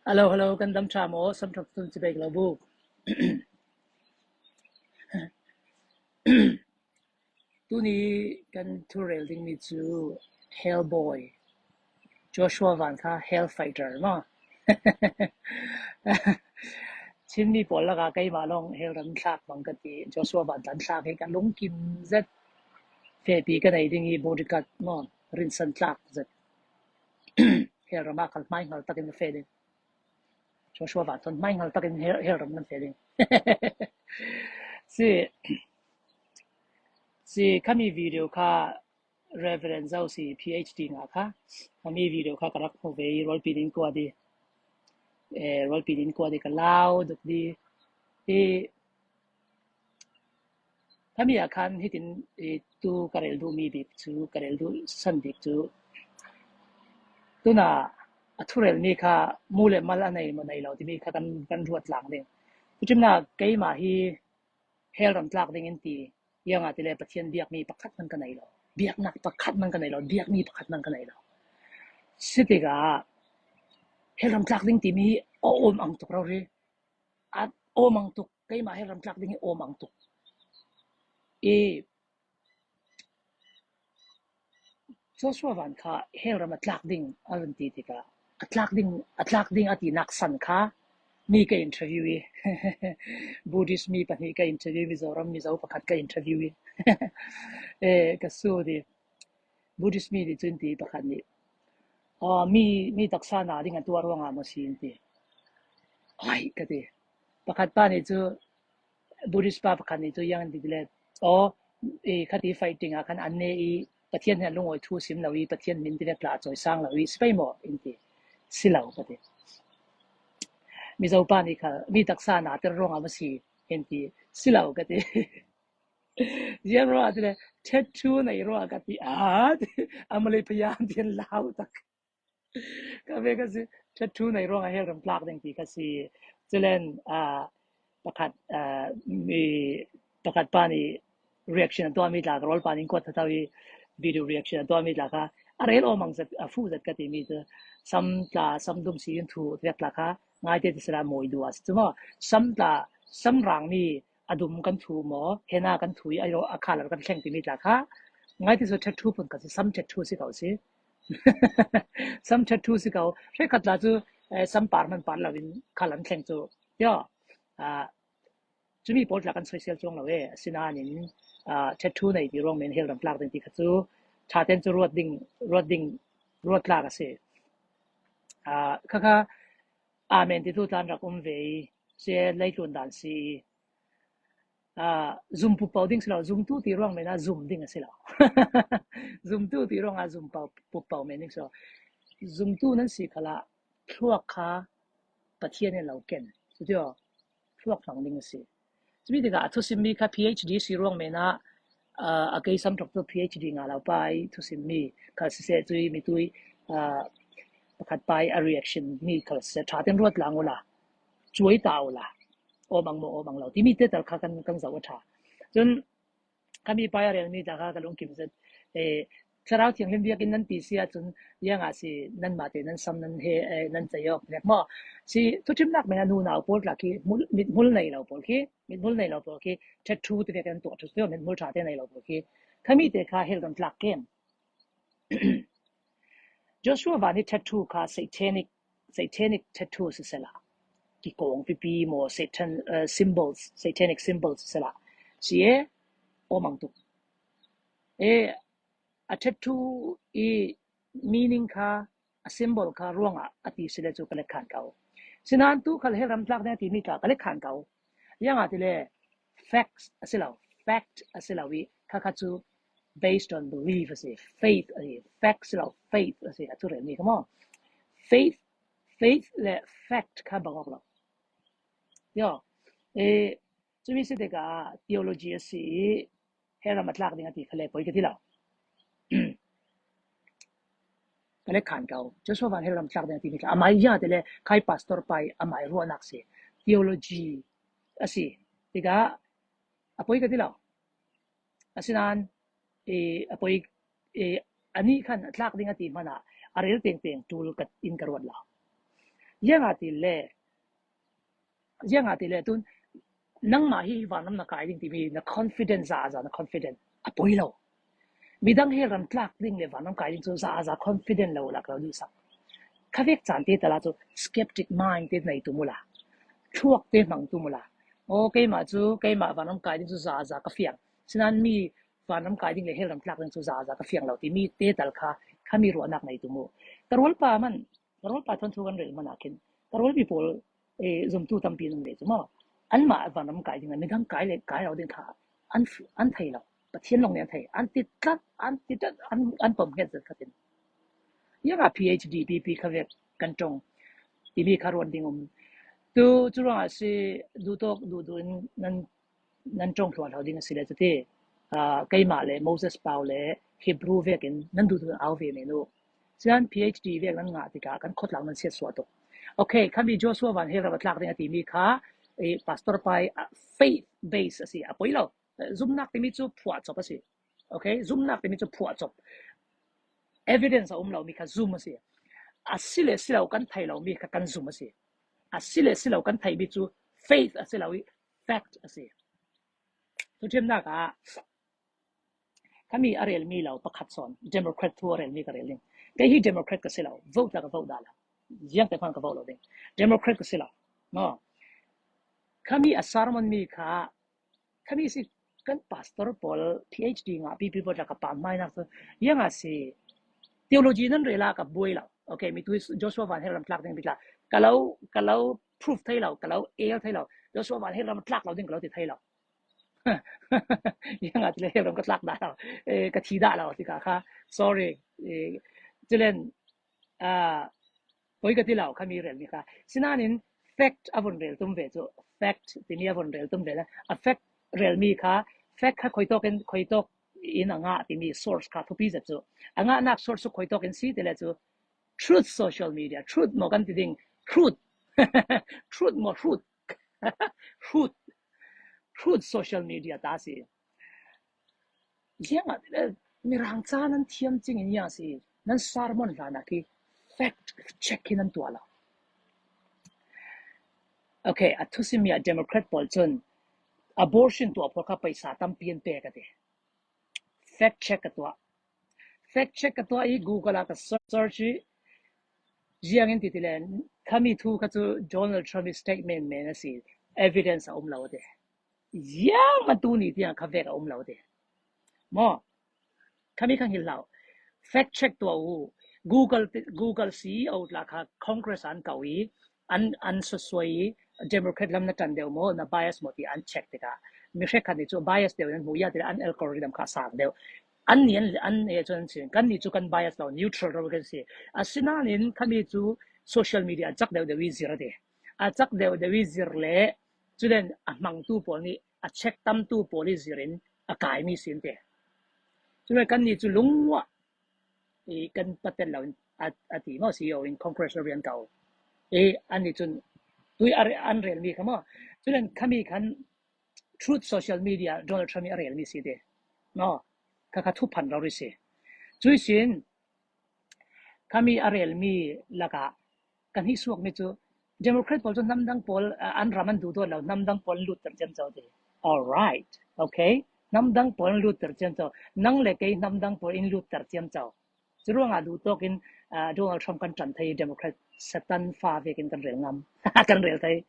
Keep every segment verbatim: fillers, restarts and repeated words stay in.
Hello, hello, kan dam ṭha maw, samṭhaktu tun ci bek lo buk. Tuni kan thurel ding mi chu Hellboy, Joshua Van kha Hell Fighter maw. Chin mi pawl lak ah keima long Hell ram thlak bang ka ti, Joshua Van tan thlak hi ka lungkim zet. Fepi ka nei ding hi bodyguard maw, rinsan tlak zet. Hell ram ah kha hmainghal takin ka fe ding. Joshua Van thawn hmainghal takin Hell, Hell ram kan fe ding. Ci, ci kha mi video kha Reverend Zosi PhD nga kha. Kha mi video kha ka rak hmu ve i rualpi din kua di. Eh, rualpi din kua di ka lau duk di. I Kha mi a khan hitin, eh, tu ka rel duh mi bik chu, ka rel duh san bik chu. Tuna a thurel mi kha mu le mal a nei maw nei lo ti mi kha kan, kan ruat lang ding. Tuchimna keima hi Hell ram tlak ding in ti, iang a ti le Pathian biak mi pakhat man ka nei lo. Biaknak pakhat man ka nei lo, biak mi pakhat man ka nei lo. Sitik a Hell ram tlak ding ti mi hi a om ang tuk rori. A om ang tuk, keima Hell ram tlak ding hi om ang tuk. I Joshua Van kha Hell ram a tlak ding a van ti ti kha. A tlak ding, a tlak ding a ti nak san kha. Mi ka interview i. Buddhist mi pahnih ka interview i, Zoram Mizo pakhat ka interview i. Eh, ka su di. Buddhist mi di chun ti pakhat ni. Aw, mi, mi taksa na ding a tua ruang a maw si ti. Ai, ka ti. Pakhat pa ni chu, Buddhist pa pakhat ni chu iang ti le. Aw, i kha ti fighting a khan an ne i Pathian hen lungawi thu sim lo i Pathian min ti le tla chawi sang lo i sipai maw in ti. Si lo ka ti. Mizo pa ni kha, mi taksa na te ruang a maw si in ti. Si lo ka ti. Ziang ruang a ti le, tattoo nei ruang a ka ti a, a Malay payam ti lau tak. Ka ve ka si, tattoo nei ruang a Hell ram tlak ding ti ka si. Chilen, ah, pakhat, ah, mi, pakhat pa ni reaction a tua mi tla ka rual pa ni kuat tha tau i video reaction a tua mi tla kha. A rel om ang zet, a fu zet ka ti mi tu. Sam tla, sam dum si yun thu, tiak tla kha. Ngai te ti sila moi dua si tu maw. Sam tla, sam rang mi, a dum kan thu maw, hena kan thu i, a, a khalar kan thleng ti mi tla kha. Ngai ti so tattoo pun ka si, sam tattoo si kau si. Sam tattoo si kau. Hre khat la chu, eh, sam par man par lo in khalar thleng chu. Yo. Ah, chu mi pawl tla kan soisel chuang lo e. Sinanin, ah, tattoo nei ti ruang men Hell ram tlak ding ti kha chu. Tha ten chu ruat ding, ruat ding, ruat tlak a si. Ah, kha kha, amen ti tu tlan rak um ve i. Se lei tlun dan si. Ah, zum pupau ding si lo, zumtu ti ruang men a zum ding a si lo. Zumtu ti ruang a zum pau, pupau men ding si lo. Zumtu nan si khala thluak kha Pathian in lo ken. Chu ti aw, thluak hmang ding a si. Chu mi ti kha a thusim mi kha PhD si ruang men a, ah, a kei sam thok tu PhD nga lo pa i thusim mi kha si se chu i mi tui, ah, pakhat pa i a reaction mi kha si se tha ten ruat lang u la. Chuai ta u la. Om ang maw om ang lo. Ti mi te tal kha kan, kan zau a tha. Chun, kha mi pa i a rel mi ta kha ka lungkim zet. Eh, Thlarau Thianghlim biak in nan ti sia chun, iang a si nan mate nan sam nan he, eh, nan chai awk nek maw. Si, thuchim nak men a nu nau pawl tla khi, mul, mit mul nei lo pawl khi, mit mul nei lo pawl khi, tattoo te kan tuah thu, mit mul tha te nei lo pawl khi. Kha mi te kha Hell ram tlak kem. Joshua Van i tattoo kha satanic, satanic tattoo si sela. Kikawng pipi maw Satan, uh, symbols, satanic symbols si sela. Si e, om ang tuk. E, a tattoo i meaning kha, a symbol kha ruang a, a ti si le chu ka le khan kau. Sinan tu kha le Hell ram tlak ding a ti mi tla ka le khan kau. Iang a ti le facts a si lo, fact a si lo i, kha kha chu based on belief a si, faith a si, facts a si lo, faith a si, a thu rel mi kha maw. Faith, faith le fact kha bang awk lo. Yo, eh, chu mi si te ka theology a si, Hell ram a tlak ding a ti kha le poi ka ti lo. Ka le khan kau. Joshua Van Hell ram tlak ding a ti mi tla. Amai iang a ti le khai pastor pa i amai ruahnak si. Theology a si. Ti ka a poi ka ti lo. A sinan, eh, a poi, eh, a nih khan a tlak ding a ti hmana, a rel tengteng tul ka in ka ruat lo. Ziang a ti le, ziang a ti le tun, nangma hi vanram na kai ding ti mi na confident za a za na confident a poi lo. Midang hel ram tlak ding le vanram kai ding chu za a za confident lo lak lo du sak. Kha vek chan te tala chu skeptic mind te nei tu mula. Thuak te mang tu mula. O keima chu, keima vanram kai ding chu za a za ka fiang. Sinan mi vanram kai ding le hel ram tlak ding chu za a za ka fiang lo ti mi te tal kha, kha mi ruahnak nei tu mu. Ka rualpa man, ka rualpa thawn thu kan rel man a khin. Ka rualpi pawl, eh, zumtu tampi nung le chu maw. Anmah vanram kai ding le midang kai le kai lo ding kha an, an thei lo. Pathian long ne an thei. An ti tlat, an ti tlat, an, an pom nget zet khatin. Ziang a PhD pipi kha vek kan tong ti mi kha ruat ding um. Tu chu ruang a si du tawk du du in nan nan tong thluah thlo ding a si le chu ti, ah, keima le Moses Pau le Hebrew vekin nan duh duh au ve men u. Sinan PhD vek nan ngah tikah kan khawtlang nan siatsuah tuk. Okay, khami Joshua Van Hel ram a tlak ding a ti mi kha, eh, Pastor Pai, ah, faith base a si, a poi lo. Eh, zumnak ti mi chu phuah chop a si. Okay, zumnak ti mi chu phuah chop. Evidence a um lo mi kha zum a si. A si le si lo kan thei lo mi kha kan zum a si. A si le si lo kan thei mi chu faith a si lo i fact a si. Thu thiamnak ah, khami a rel mi lo pakhat sawn, Democrat thu a rel mi ka rel ding. Kei hi Democrat ka si lo, vote la ka vote dah lo. Ziang te khan ka vote lo ding. Democrat ka si lo. No. Khami a sermon mi kha, khami si kan pastor pawl PhD ngah pipi pawl la ka pam mai nak tu. Ziang a si theology nan rel a ka buai lo. Okay, mi tu Joshua Van Hel ram tlak ding bit la. Ka lo, ka lo proof thei lo, ka lo el thei lo. Joshua Van Hel ram tlak lo ding ka lo ti thei lo. Ziang a ti le hel ram ka tlak dah lo. Eh, ka thi dah lo ti ka kha. Sorry. Eh, ci len, ah, poi ka ti lo khami rel mi kha. Sinanin fact a von rel tum ve chu. Fact ti mi a von rel tum ve la. A fact rel mi kha. Fact kha khoi tawk in, khoi tawk in a ngah ti mi source kha thupi zet chu. A ngahnak source chu khoi tawk in si ti le chu. Truth Social Media, Truth maw kan ti ding, Truth. Truth maw, Truth. Truth. Truth Social Media ta si. Ziang a, eh, Mirang cha nan thiam cing in ya si, nan sermon la na ki fact check hi nan tuah lo. Okay, a thusim mi a Democrat pawl chun abortion tuah pawl kha paisa tampi an pe ka ti. Fact check ka tuah. Fact check ka tuah i Google a ka search i ziang in ti ti le khami thu kha chu Donald Trump i statement men a si, evidence a um lo ti. Ziang a tuni tiang kha vek a um lo ti. Maw, khami kha ngil lo. Fact check tuah u. Google, Google CEO tla kha Congress an kau i, an, an sosoi, Democrat lam na tan deu maw, na bias maw ti an check tika. Mi hre khat ni chu bias deu nan mu ya ti an algorithm kha sang deu. An ni an, an e chu an sin, kan ni chu kan bias lo, neutral ro kan si. A sinanin khami chu social media a chak deu deu i zir a ti. A chak deu deu i zir le, chu len a hmangtu pawl ni, a check tamtu pawl i zirin a kai mi sin ti. Chu len kan ni chu lungua i kan patel lo in a, a ti maw CEO in Congress lo rian kau. E, an ni chun tui a re-, an rel mi kha maw. Chu len khami khan Truth Social Media Donald Trump i a rel mi si ti. No. Kha kha thu phan lo ri si. Chu i sin khami a rel mi laka kan hi suak mi chu Democrat pawl chu hnam dang pawl, ah, an ram an duhdawt lo, hnam dang pawl an lut ter chiam chau ti. All right. Okay. Hnam dang pawl an lut ter chiam chau. Nang le kei hnam dang pawl in lut ter chiam chau. Chu ruang a duhtawk in, ah, Donald Trump kan tan thei Democrat Satan fa vekin kan rel ngam. Kan rel thei.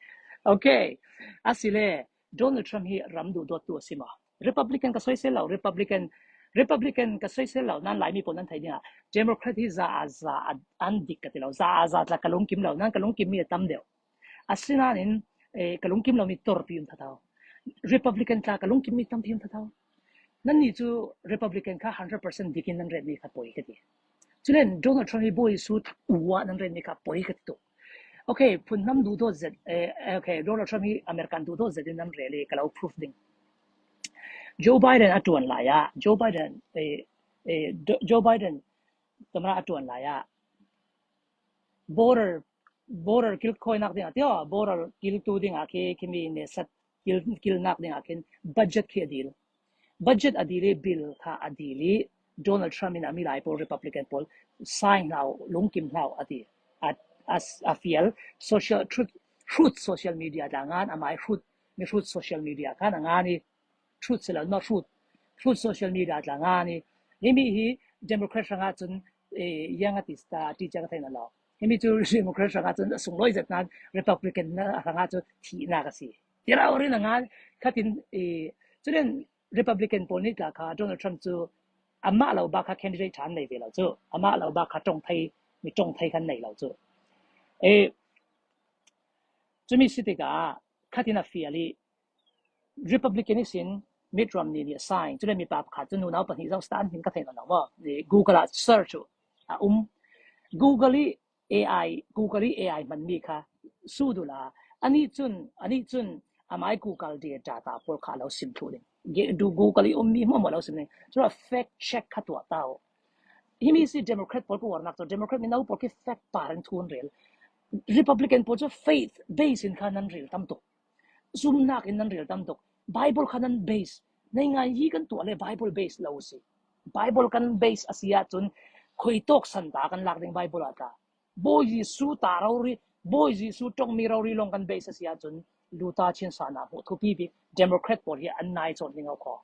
Okay. A si le, Donald Trump hi ram duhdawttu a si maw. Republican ka soisel lo, Republican, Republican ka soisel lo, nan Laimi pawl nan thei ding a. Democrat hi za a za a, an dik ka ti lo, za a za tla ka lungkim lo, nan ka lungkim mi a tam deu. A sinanin, eh, ka lungkim lo mi torpi um thathau. Republican tla ka lungkim mi tampi um thathau. Nan ni chu Republican kha hundred percent dikin nan ret mi kha poi ka ti. Chu len Donald Trump hi buai su thak ua nan ren mi kha poi ka ti tu. Okay, phun hnam duhdawt zet, eh, okay, Donald Trump hi American duhdawt zet in nan rel i ka lo proof ding. Joe Biden a ṭuan lai a, Joe Biden, eh, eh, Do-, Joe Biden tamara a ṭuan lai a. Border, border kilkhawinak ding a ti aw, border kiltu ding a khi, khi mi nesat kil, kilnak ding a khin budget khi a dil. Budget a dil i bill kha a dil i Donald Trump in a mi lai pawl Republican pawl sign hlau, lungkim hlau a ti. A, a, a fial social, Truth, Truth social media tla ngan, a mai Truth, mi Truth social media khan a ngan i, Truth sila ma Truth, Truth social media tla ngan i, himi hi Democrat hrang a chun, eh, yang a ti sta, ti chang thei na lo. Himi chu Democrat hrang a chun a sung loi zet nan Republican na hrang a chu thina ka si. Ti rau ri na ngan, khatin, eh, chu den Republican pawl ni tla kha Donald Trump chu amah lo bak kha candidate tha an nei ve lo chu. Amah lo bak kha ṭawng thei, mi ṭawng thei kha an nei lo chu. Eh, chu mi si tikah, khatin a fial i Republican i sin Mitt Romney ni a sign. Chu le mi pa khat chu nunau pahnih zau stand hin ka thei nawn lo maw. Ni Google ah search chu a um. Google i A I, Google i A I man mi kha sudul a. Ani chun, ani chun, a mai Google data pawl kha lo sim thlu ding. Ge-, du Google i um mi maw maw lo sim ding. Chu a fact check kha tuah ta u. Himi si Democrat pawl ka warnak chu, Democrat mi nau pawl ki fact parin thu an rel. Republican pawl chu faith base in kha nan rel tam tuk. Zumnak in nan rel tam tuk. Bible kha nan base. Nei ngai hi kan tuah le Bible base lo si. Bible kan base a si a chun khoi tawk san ta kan lak ding Bible a ta. Bawi Jesu ta rori, Bawi Jesu ṭawng mi rori long kan base a si a chun luta chin sa na hmu thupi bik Democrat pawl hi an nai chawn ding a khaw.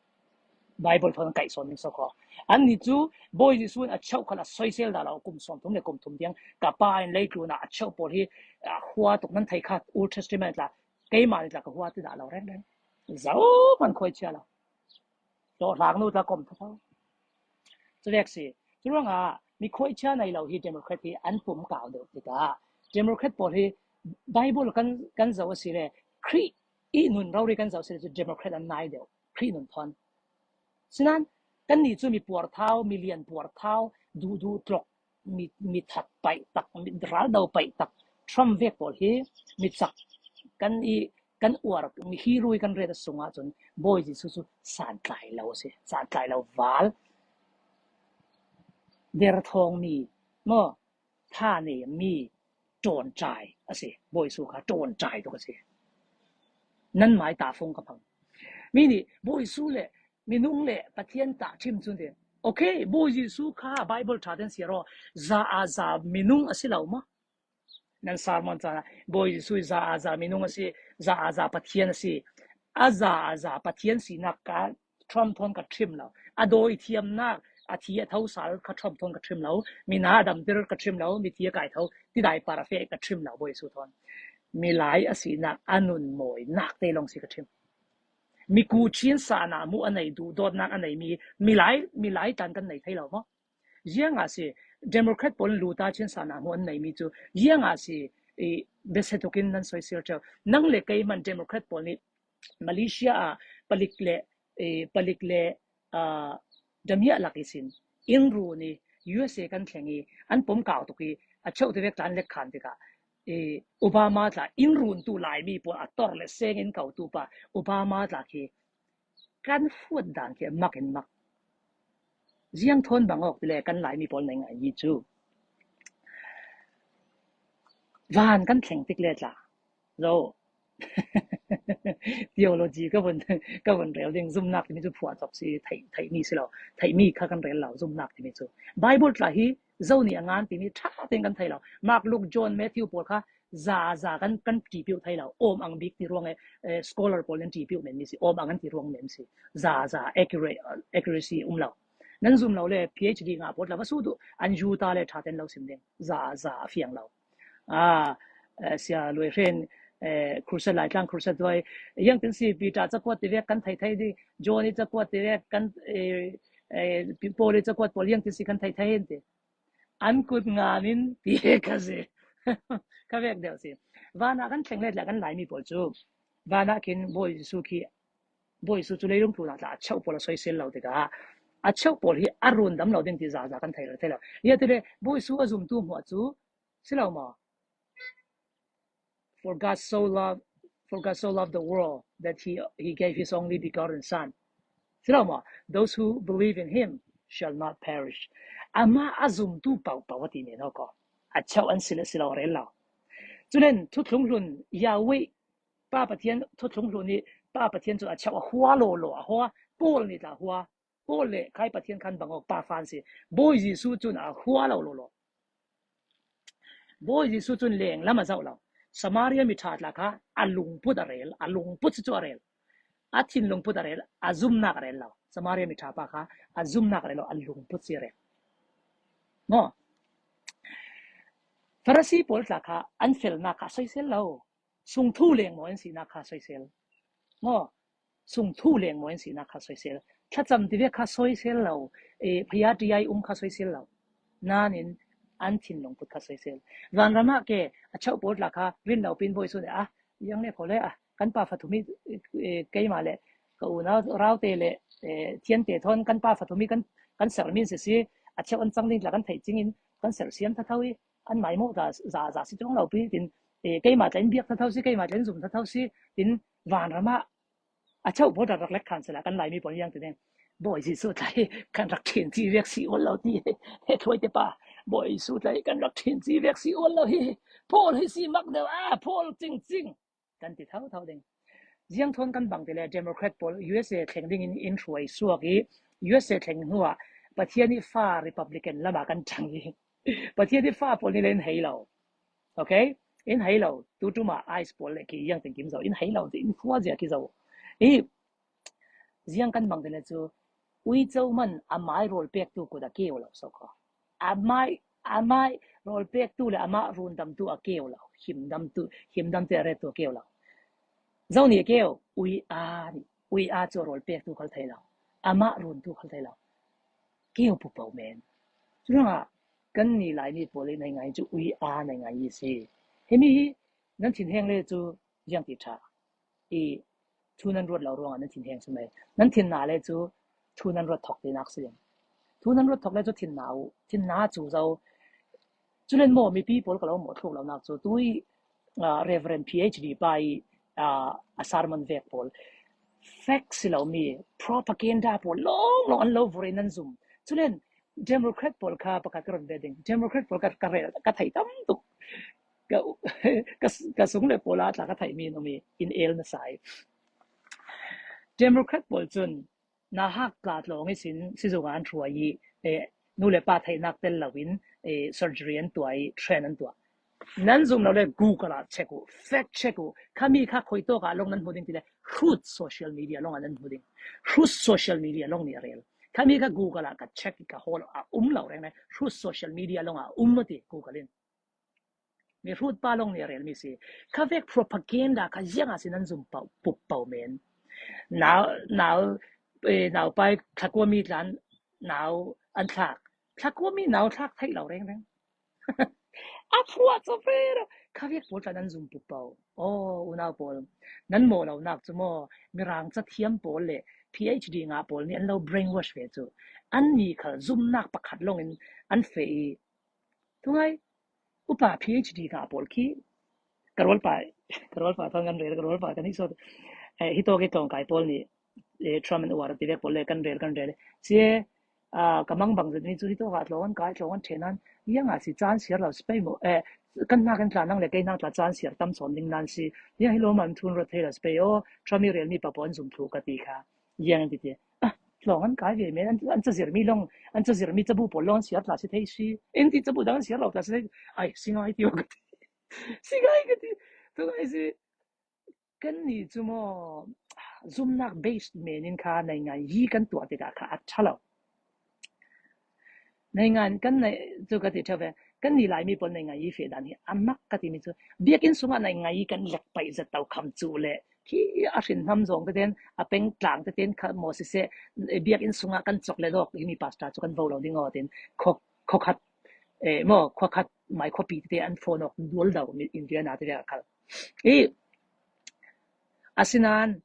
Bible thawn kaih sawn ding sa khaw. An ni chu Bawi Jesu in a chauh khat a soisel da lo kum sawm thum le kum thum tiang ka pa in leitlun a a chauh pawl hi a hua tuk nan thei kha Old Testament la keima ni tla ka hua ti da lo reng reng. Zo man khoi chia lo. Tlawh hlak nu tla kom tha tho. Chu vek si. Chu ruang a mi khoi chia nei lo hi Democrat hi an pum kau deuh ti ta. Democrat pawl hi Bible kan, kan zo a si le Khrih i nun rori kan zo a si le chu Democrat an nai deuh. Khrih nun thawn. Sinan, kan ni chu mi puar thau, mi lian puar thau, duhduh tlawk, mi, mi that paih tak, mi ral do paih tak, Trump vek pawl hi, mi chak, kan i, kan uar, mi hi rui kan ret a sungah chun, Bawi Jesu chu san tlai lo si, san tlai lo val. Der thawng mi, maw, tha ne mi, ṭawn ṭai a si, Bawi Jesu kha ṭawn ṭai tuk a si. Nan mai ta fung ka phang. Mi ni, Bawi Jesu le, minung le, Pathian ta ṭhim chun ti. Okay, Bawi Jesu kha Bible ṭha ten si ro, za a za minung a si lo maw. Nan sermon chana, Bawi Jesu za a za minung a si, za a za Pathian a si. A za a za Pathian si nak ka Trump thawn ka ṭhim lo. A dawi thiamna, a thi a tho sal kha Trump thawn ka ṭhim lo. Mi na a damtir ka ṭhim lo, mi thi a kai tho, ti dai par a fe ka ṭhim lo, Bawi Jesu thawn. Milai a sinak, a nun mawi nak te long si ka ṭhim. Mi ku chin sa na mu a nei duhdawtnak a nei mi, milai, milai tan kan nei thei lo maw. Ziang a si, Democrat pawl in luta chin sa na mu an nei mi chu, ziang a si, i, bese tukin nan soisel cheu. Nang le kei man Democrat pawl ni, Malaysia a palik le, eh, palik le, ah, damiah lak i sin. In ru ni, U S A kan thleng i, an pom kau tuk i, a cheu te vek tlan lek khan tika. Eh, Obama tla, in run tu lai mi pawl a tor le seng in kau tu pa, Obama tla ki, kan fuat dan ki mak in mak. Ziang thawn bang awk ti le kan lai mi pawl nei ngai hi chu. Van kan thleng tik le tla. Zo. Theology ka vun, ka vun rel ding zumnak ti mi chu phuah chawk si thei, thei mi si lo. Thei mi kha kan rel lo zumnak ti mi chu. Bible tla hi zo ni a ngan ti mi ṭha teng kan thei lo. Mark, Luke, John, Matthew pawl kha za, za kan, kan ṭipiu thei lo. Awm ang bik ti ruang e, eh, scholar pawl nan ṭipiu men mi si. Awm ang an ti ruang men si. Za, za, accurate, accuracy um lo. Nan zum lo le P H D ngah pawl tla va su tu an zu ta le ṭha ten lo sim ding. Za, za a fiang lo. Ah, eh, Sia Lui Hrin, eh, crusade Laitlang crusade tuai. Yang tin si Peter cakuat ti vek kan thei thei di. John i cakuat ti vek kan, eh, eh, Paul i cakuat pawl yang tin si kan thei thei di. An kut ngan in ti ka si. Ka vek deuh si. Vana kan thleng let la kan lai mi pawl chu. Vana kin Bawi Jesu ki, Bawi Jesu chu leilung tluna tla a cheu pawl a soisel lo tika. A cheu pawl hi a run dam lo ding ti za za kan thei lo, thei lo. Ia ti le, Bawi Jesu a zumtu hmuah chu, si lo maw. For God so loved, for God so loved the world that he, he gave his only begotten Son. Si lo maw, those who believe in him shall not perish. Ama a zumtu pau pau a ti ni no ko. A cheu an si le si lo rel lo. Chu nen, thuthlung hlun, Yahweh, Pa Pathian, thuthlung hlun i, Pa Pathian chu a cheu a hua lo lo, a hua, Paul ni tla hua, Paul le khai Pathian khan bang awk pa fan si, Bawi Jesu chun a hua lo lo lo. Bawi Jesu chun leng lam a zauh lo. Samaria mi ṭha tla kha a lungput a rel, a lungput si chu a rel. A thinlungput a rel, a zumnâk a rel lo. Samaria mi ṭha pa kha a zumnâk a rel lo, a lungput si a rel. Maw. Pharisee pawl tla kha an felnâk kha soisel lo. Sung thu leng maw an sihnâk kha soisel. Maw. Sung thu leng maw an sihnâk kha soisel. Thlacham ti vek kha soisel lo. E, phaya ṭi ai um kha soisel lo. Nanin an thinlungput kha soisel. Vanram ah ke, a chau pawl tla kha rin lo pin bawi su ne a, yang ne pho le a, kan pa pha thum hi, e, keima le ka unau Raute le, e, Thiante thawn kan pa pha thum hi kan, kan ser min si si, a chau an chang ding tla kan theih chingin kan ser siam thatho hi, an maimawh za, za, za si chuang lo pi tin, e, keima tla in biak thatho si, keima tla in zum thatho si, tin vanram ah a chau pawl tla rak lek khan sela kan Laimi pawl yang ti ding. Bawi Jesu tla hi kan rak ṭhin chi vek si ual lo ti. He thuai te pa. Bawi Jesu tla hi kan rak ṭhin chi vek si ual lo hi. Pawl hi si mak deu a, Pawl ching ching. Kan ti tho tho ding. Ziang thawn kan bang ti le Democrat pawl U S A thleng dingin in hruai suak i, U S A thleng hnuah Pathian i fa Republican lama kan ṭhang i. Pathian i fa pawl ni le in hei lo. Okay? In hei lo, tu ṭuma ICE pawl le ki yang ting kim zo, in hei lo, in khua zia ki zo. I, ziang kan bang ti le chu, Uicho man a mai rawl pektu kut a keu lo so ko. A mai, a mai rawl pektu le amah rundamtu a keu lo. Himdamtu, himdamte a rettu a keu lo. Zo ni a keu, Ui A ni, Ui A chu rawl pektu khal thei lo. Amah runtu khal thei lo. Keu pu pau men. Chu rang a, kan ni lai ni pawl i nei ngai chu Ui A nei ngai i si. Hemi hi, nan thin heng le chu ziang ti ṭha. I thu nan ruat lo ruangah nan thin heng si mai. Nan thin na le chu thu nan ruat thok ti nak si. Thu nan ruat thok le chu thin na u, thin na chu zo. Chu len maw mipi pawl ka lo maw thluk lo nak chu tui, ah, Reverend P H D pa i, ah, a sermon vek pawl. Fact si lo mi, propaganda pawl long long an lo vur i nan zum. Chu len Democrat pawl kha pakhat ka ron ve ding. Democrat pawl ka, ka rel, ka thei tam tuk. Ka, ka, ka sung le pawl a tla ka thei mi no mi in el na sai. Democrat pawl chun na hak tla tlawng i sin, si zung an hruai i, eh, nu le pa thei nak tel lo in, eh, surgery an tuah i, train an tuah. Nan zum lo le Google a check u, fact check u, khami kha khoi tawk a long nan hmu ding ti le, Truth social media long a nan hmu ding. Truth social media long ni a rel. Khami kha Google a ka check ka hawl a um lo reng le, Truth social media long a um mawk ti Google in. Mi Truth pa long ni a rel mi si. Kha vek propaganda kha ziang a si nan zum pau, pup pau men. Nau, nau, eh, nau pai thlakua mi tlan, nau an thlak. Thlakua mi nau thlak thei lo reng reng. A phuah chu fe ro. Kha vek pawl tla nan zum pu pau. Aw, unau pawl. Nan maw lo nak chu maw, Mirang cha thiam pawl le P H D ngah pawl ni an lo brainwash ve chu. An ni khal zumnak pakhat longin an fe i. Thungai, upa P H D ngah pawl khi. Ka rualpa, ka rualpa thawn kan rel, ka rualpa kan hi sawt. Eh, hi tawk i tlawngkai pawl ni, eh, Trump and War ti vek pawl le kan rel, kan rel. Si e, ah, ka mang bang zet ni chu hi tawk a tlawng an kai, tlawng an ṭhen an, iang a si chan siar lo si pei maw, eh, kan hnak in tla nang le kei hnak tla chan siar tam sawm ding nan si, iang hi lo man thun rawt thei lo si pei aw, Trump i rel mi pa pawl an zum thu ka ti kha, iang an ti ti. Ah, tlawng an kai ve men, an, an chazir mi long, an chazir mi chabu pawl long an siar tla si thei si. En ti chabu dang an siar lo tla si thei, ai, si ngai ti aw ka ti. Si ngai ka ti. Thungai si, kan ni chu maw, zumnak based men in kha naingan yi kan tuah tikah kha a ṭha lo. Naingan kan nei, chu ka ti ṭha ve, kan ni lai mi pawl naingan yi fe dan hi, a mak ka ti mi chu, biakinn sungah naingan yi kan lek pai zet tau kham chu le, khi a hrin hnam zawng te ten, a peng tlang te ten kha maw si se, biakinn sungah kan chawk le dawk, hi mi pastor chu kan vo lo ding aw tin, khaw, khaw khat, eh, maw, khaw khat, mai khuapi te an phone awk dual dau, mi Indiana te a khal. I, a sinan,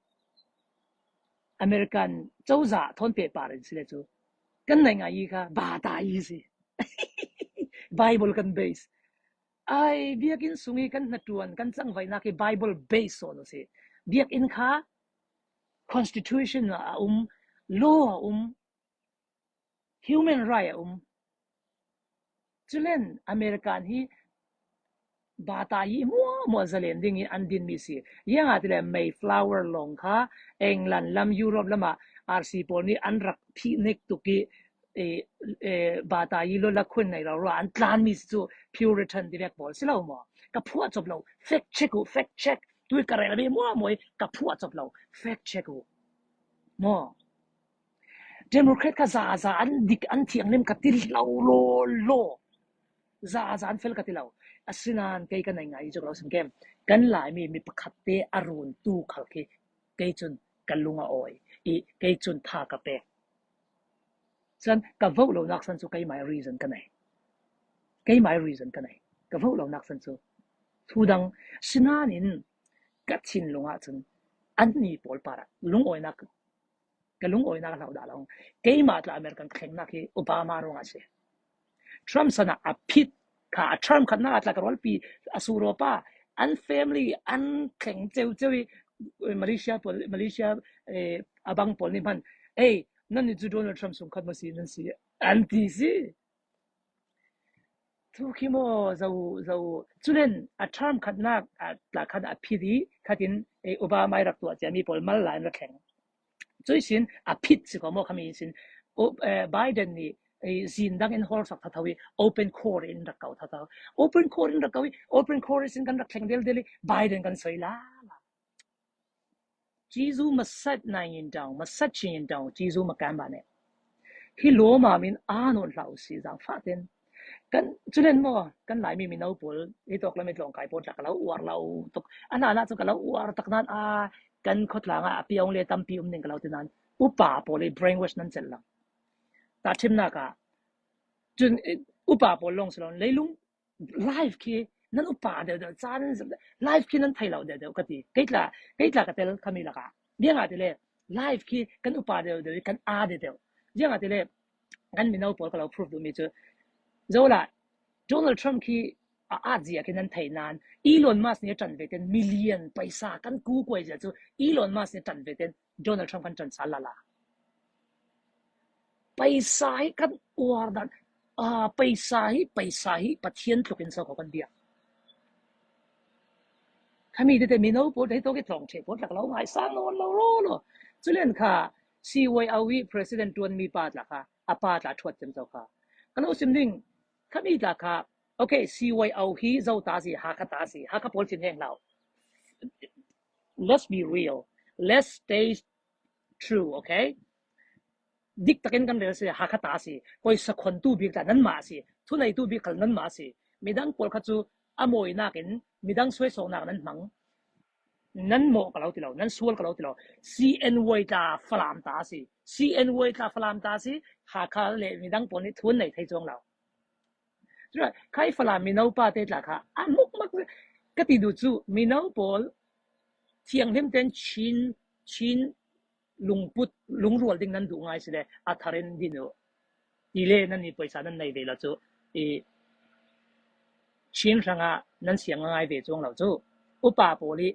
American, chozah thawn pehpar in si le chu. Kan naingan yi kha, bata yi si. Bible kan base. Ai, biakinn sung i kan hnaṭuan, kan changvaina khi Bible base sawn u si. Biakinn kha, constitution a um, law a um, human right a um. Chulen American hi bata yi muahmuah zalen ding i an din mi si. Iang a ti le Mayflower long kha England lam, Europe lam a R C pawl ni an rak phih nek tuk i eh, eh, bata i lo la khun nei lo ra an tlan mi si chu Puritan ti vek pawl si lo maw. Ka phuah chop lo, fact check u, fact check. Tui ka rel mi mua moi, ka phuah chop lo, fact check u. Maw. Democrat kha zaza an dik an thianghlim ka ti lo lo lo. Zaza an fel ka ti lo. A sinan kei ka nei ngai i chu ka lo sim kem. Kan Laimi mi pakhatte a runtu khal khi kei chun ka lung a awi. I kei chun tha ka pek. San ka vote lo nak san chu kei mai reason ka nei. Kei mai reason ka nei. Ka vote lo nak san chu. Thu dang sinan in ka thinlung ah chun an ni pawl para lung awi nak ka lung awi nak a hlau dah lo. Keima tla American ka thleng nak hi Obama ruang a si. Trump sana a phit kha a Trump khatna tla ka rualpi a su ro pa an family an thleng cheu cheu i, eh, Malaysia pawl, Malaysia, eh, a bang pawl ni man. Ei, nan ni chu Donald Trump sung khat ma si nan si an ti si. Thu khi maw zo zo. Chulen a term khatna a tla khat a phit i khatin, eh, Obama i rak tuah chia mi pawl mal la in rak thleng. Chu i sin a phit si ko maw khami i sin. O, eh, Biden ni, eh, zin dang in hawlsak thatho i open court in rak kau thatho. Open court in rak kau i open court i sin kan rak thleng del del i Biden kan soi la la. Jizu masat na in dong, masat chin in dong, Jizu makamba ne. Hi lo ma min a non hlau si zang fa ten. Kan chulen maw, kan Laimi mino pawl, hi tok la mi tlong kai pawl tla ka lo uar lo tok. Ana na chu ka lo uar tak nan a kan khotlang a a piang le tampi um ning ka lo ti nan. Upa pawl i brainwash nan chel lang. Ta thim na ka. Chun, eh, upa pawl long salon leilung life khi nan upa deu deu chan life khi nan thei lo deu deu ka ti. Kei tla, kei tla ka tel khami laka. Ziang a ti le life khi kan upa deu deu kan a deu deu. Ziang a ti le kan mino pawl ka lo proof du mi chu. Zo la Donald Trump khi a a zia khi nan thei nan Elon Musk ni a tan ve ten million paisa kan ku kuai zia chu Elon Musk ni a tan ve ten Donald Trump kan tan sa la la. Paisa hi kan uar dan. A, paisa hi, paisa hi, Pathian tlukin sa ko kan dia. Khami te te mino pawl te to ki tlong che pawl tla ka lo ngai sang lo lo lo lo. Chulen kha C Y O hi president tuan mi pa tla kha, a pa tla thuat chem zo kha. Ka lo sim ding, khami tla kha, okay, C Y O hi zo ta si, ha kha ta si, ha kha pawl chin heng lau. Let's be real. Let's stay true, okay? Dik takin kan rel si, ha kha ta si, koi sakhon tu bik ta nan ma si, thunei tu bik khal nan ma si. Midang pawl kha chu a moi nakin, midang suai song nak nan hmang. Nan mo ka lo ti lo, nan sual ka lo ti lo. C N Y tla Falam ta si, C N Y tla Falam ta si, ha kha le midang pawl ni thunei thei chuang lo. Chu la, khai Falam mino pa te tla kha, a muk mak, ka ti du chu, mino pawl, thianghlim ten Chin, Chin lungput, lungrual ding nan du ngai si le, a tharin din u. I le nan ni paisa nan nei ve la chu, i Chin hrang a nan siang ngai ve chuang lo chu. Upa pawl i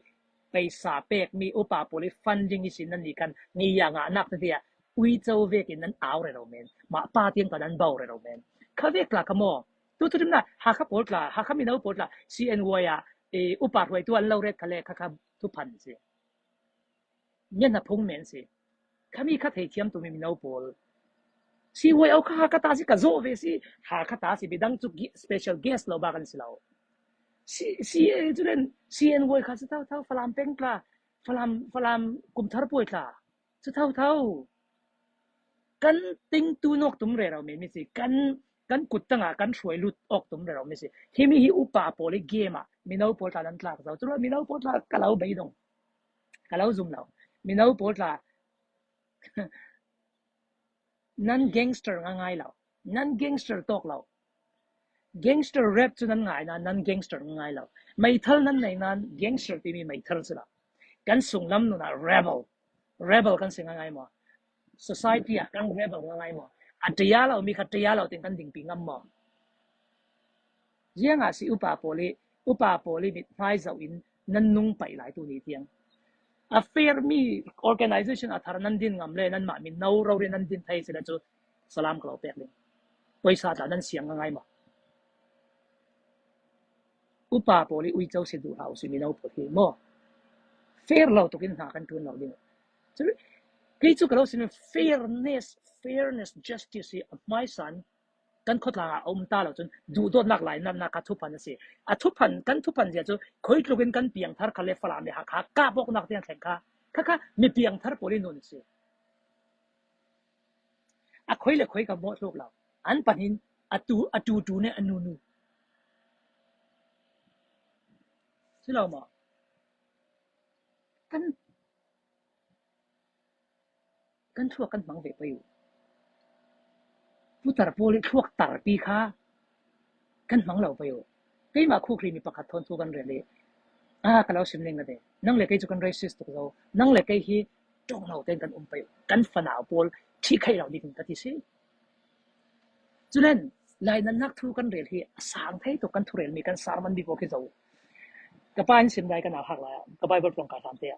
paisa pek mi, upa pawl i funding i sin nan ni kan, ni ya nga nak te dia, ui chau ve kin nan au re lo men, ma pa tiang ka nan bau re lo men. Kha vek tla ka mo. Tu tu dim na, ha kha pawl tla, ha kha mino pawl tla, C N Y a, e, upa ruai tu an lo ret kha le kha kha tu phan si. Ngen na phung men si. Khami kha thei thiam tu mi mino pawl. C Y O kha ha kha ta si ka zo ve si, ha kha ta si bidang chu special guest lo ba kan si lo. Si, si, e, chu len, C N Y kha si thau thau Falam peng tla, Falam, Falam kum thar puai tla. Chu thau thau. Kan ting tu nok tum re rau mi, mi si. Kan, kan kut tanga, kan hruai lut ok tum re rau mi si. Hi mi hi upa pawl i game a, mino pawl tla nan tlak zau. Chu lo mino pawl tla ka lo bei dong. Ka lo zum lo. Mino pawl tla. Nan gangster nga ngai lo. Nan gangster tok lo. Gangster rap chu nan ngai na, nan gangster nga ngai lo. Meithal nan nei nan gangster ti mi meithal si lo. Kan sung lam nu na rebel. Rebel kan si nga ngai mo. Society a kan rebel nga ngai mo. A tia lo mi kha tia lo ting kan ding pi ngam mo. Ziang a si upa pawl i, upa pawl i mit hmai zau in nan nung pai lai tu ni tiang. A fair mi organization a thar nan din ngam le nan ma min nau rau ri nan din thei si le chu salam ka lo pek ling. Poisa tla nan siang nga ngai mo. Upa pawl i ui chau si du hlau si mino pawl hi mo. Fair lo tukin hna kan tun lo ding. Chu, kei chu ka lo sin fairness, fairness, justice hi a hmaisan kan khawtlang ah a um ta lo chun duhdawtnak lainatna kha thuphan asi. A thuphan, kan thuphan zia chu khoi tlukin kan piangthar kha le Falam le Hakha kap awknak ding a thleng kha, kha kha mi piangthar pawl i nun asi. A khoi le khoi ka mawh tluk lo. An panin a tu, a tutu ne a nunu. Si lo maw? Kan, kan thluak kan hmang ve pei uh. Putar pawl i thluak tarpi kha kan hmang lo pei uh. Keima khukli mi pakhat thawn thu kan rel i, a, ka lo sim ning a de. Nang le kei chu kan racist tuk zo. Nang le kei hi ṭawng lo ten kan um pei uh. Kan fanau pawl thi khai lo ding ka ti si. Chulen, lainatnak thu kan rel hi a sang thei tawh kan thurel mi, kan sermon mi pawl khi zo. Ka pa in sim lai kan au hak lai, ka Bible tlawng ka hlam te.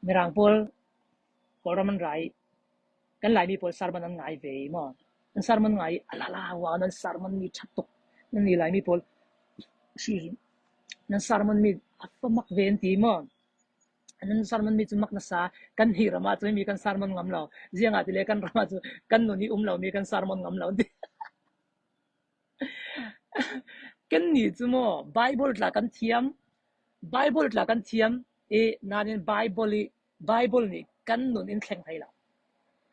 Mirang pawl, Kawlram an rai, kan Laimi pawl sermon an ngai ve maw. An sermon ngai, a la la, wa, nan sermon mi ṭha tuk. Nan ni Laimi pawl, si, nan sermon mi a fa mak ve an ti maw. Nan sermon mi chu mak nasa, kan ni ram ah chu mi kan sermon ngam lo. Ziang a ti le kan ram ah chu kan nun i um lo mi kan sermon ngam lo. Kan ni chu maw, Bible tla kan thiam, Bible tla kan thiam, i, nanin Bible i, Bible nih kan nun in thleng thei lo.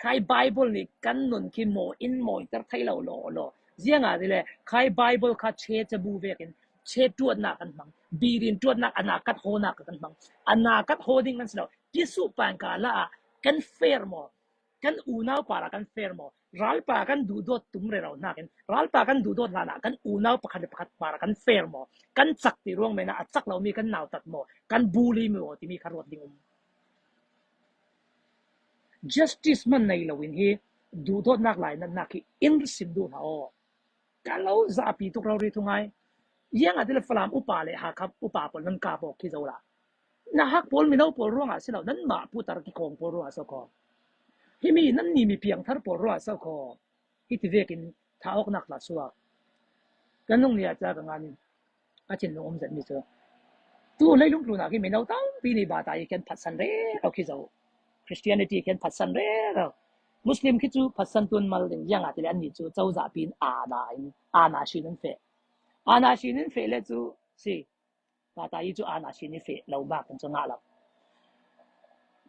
Khai Bible nih kan nun khi maw in mawiter thei lo law law. Ziang a ti le, khai Bible kha che chabu vekin, che ṭuatna kan hmang, birin ṭuatna a na kat hawna kan hmang, a na kat haw ding kan si lo. Jesu pan ka la a, kan fair maw, kan unau para kan fair maw, ralpa kan duhdawt tum rero nakin, ralpa kan duhdawt lana, kan unau pakhat le pakhat para kan fair maw, kan chak ti ruang mena, a chak lo mi kan nautat maw, kan bully maw, ti mi kha ruat ding um. Justice man nei lo in hi, duhdawtnak lainatnak hi in sim duh hla aw. Ka lo zahpi tuk rori thu ngai. Ziang a ti le Falam upa le Hakha upa pawl nan kap awk khi zo la. Na hak pawl mino pawl ruang a si lo, nan mah putar kikawng pawl ruang a so khaw. Hi mi, nan ni mi piangthar pawl ruang a so khaw. Hi ti vekin tha awknak la suak. Kan nung ni a cha ka nganin. A chin nung um zet mi chu. Tu leilung tluna khi mino tampi ni bata i kan phatsan rero khi zo. Christianity kan phatsan rero. Muslim khi chu phatsan tuan mal ding ziang a ti le an ni chu chau zahpi in ana in, ana sin in fe. Ana sin in fe le chu si. Bata i chu ana sin in fe lo bak kan chu ngah lo.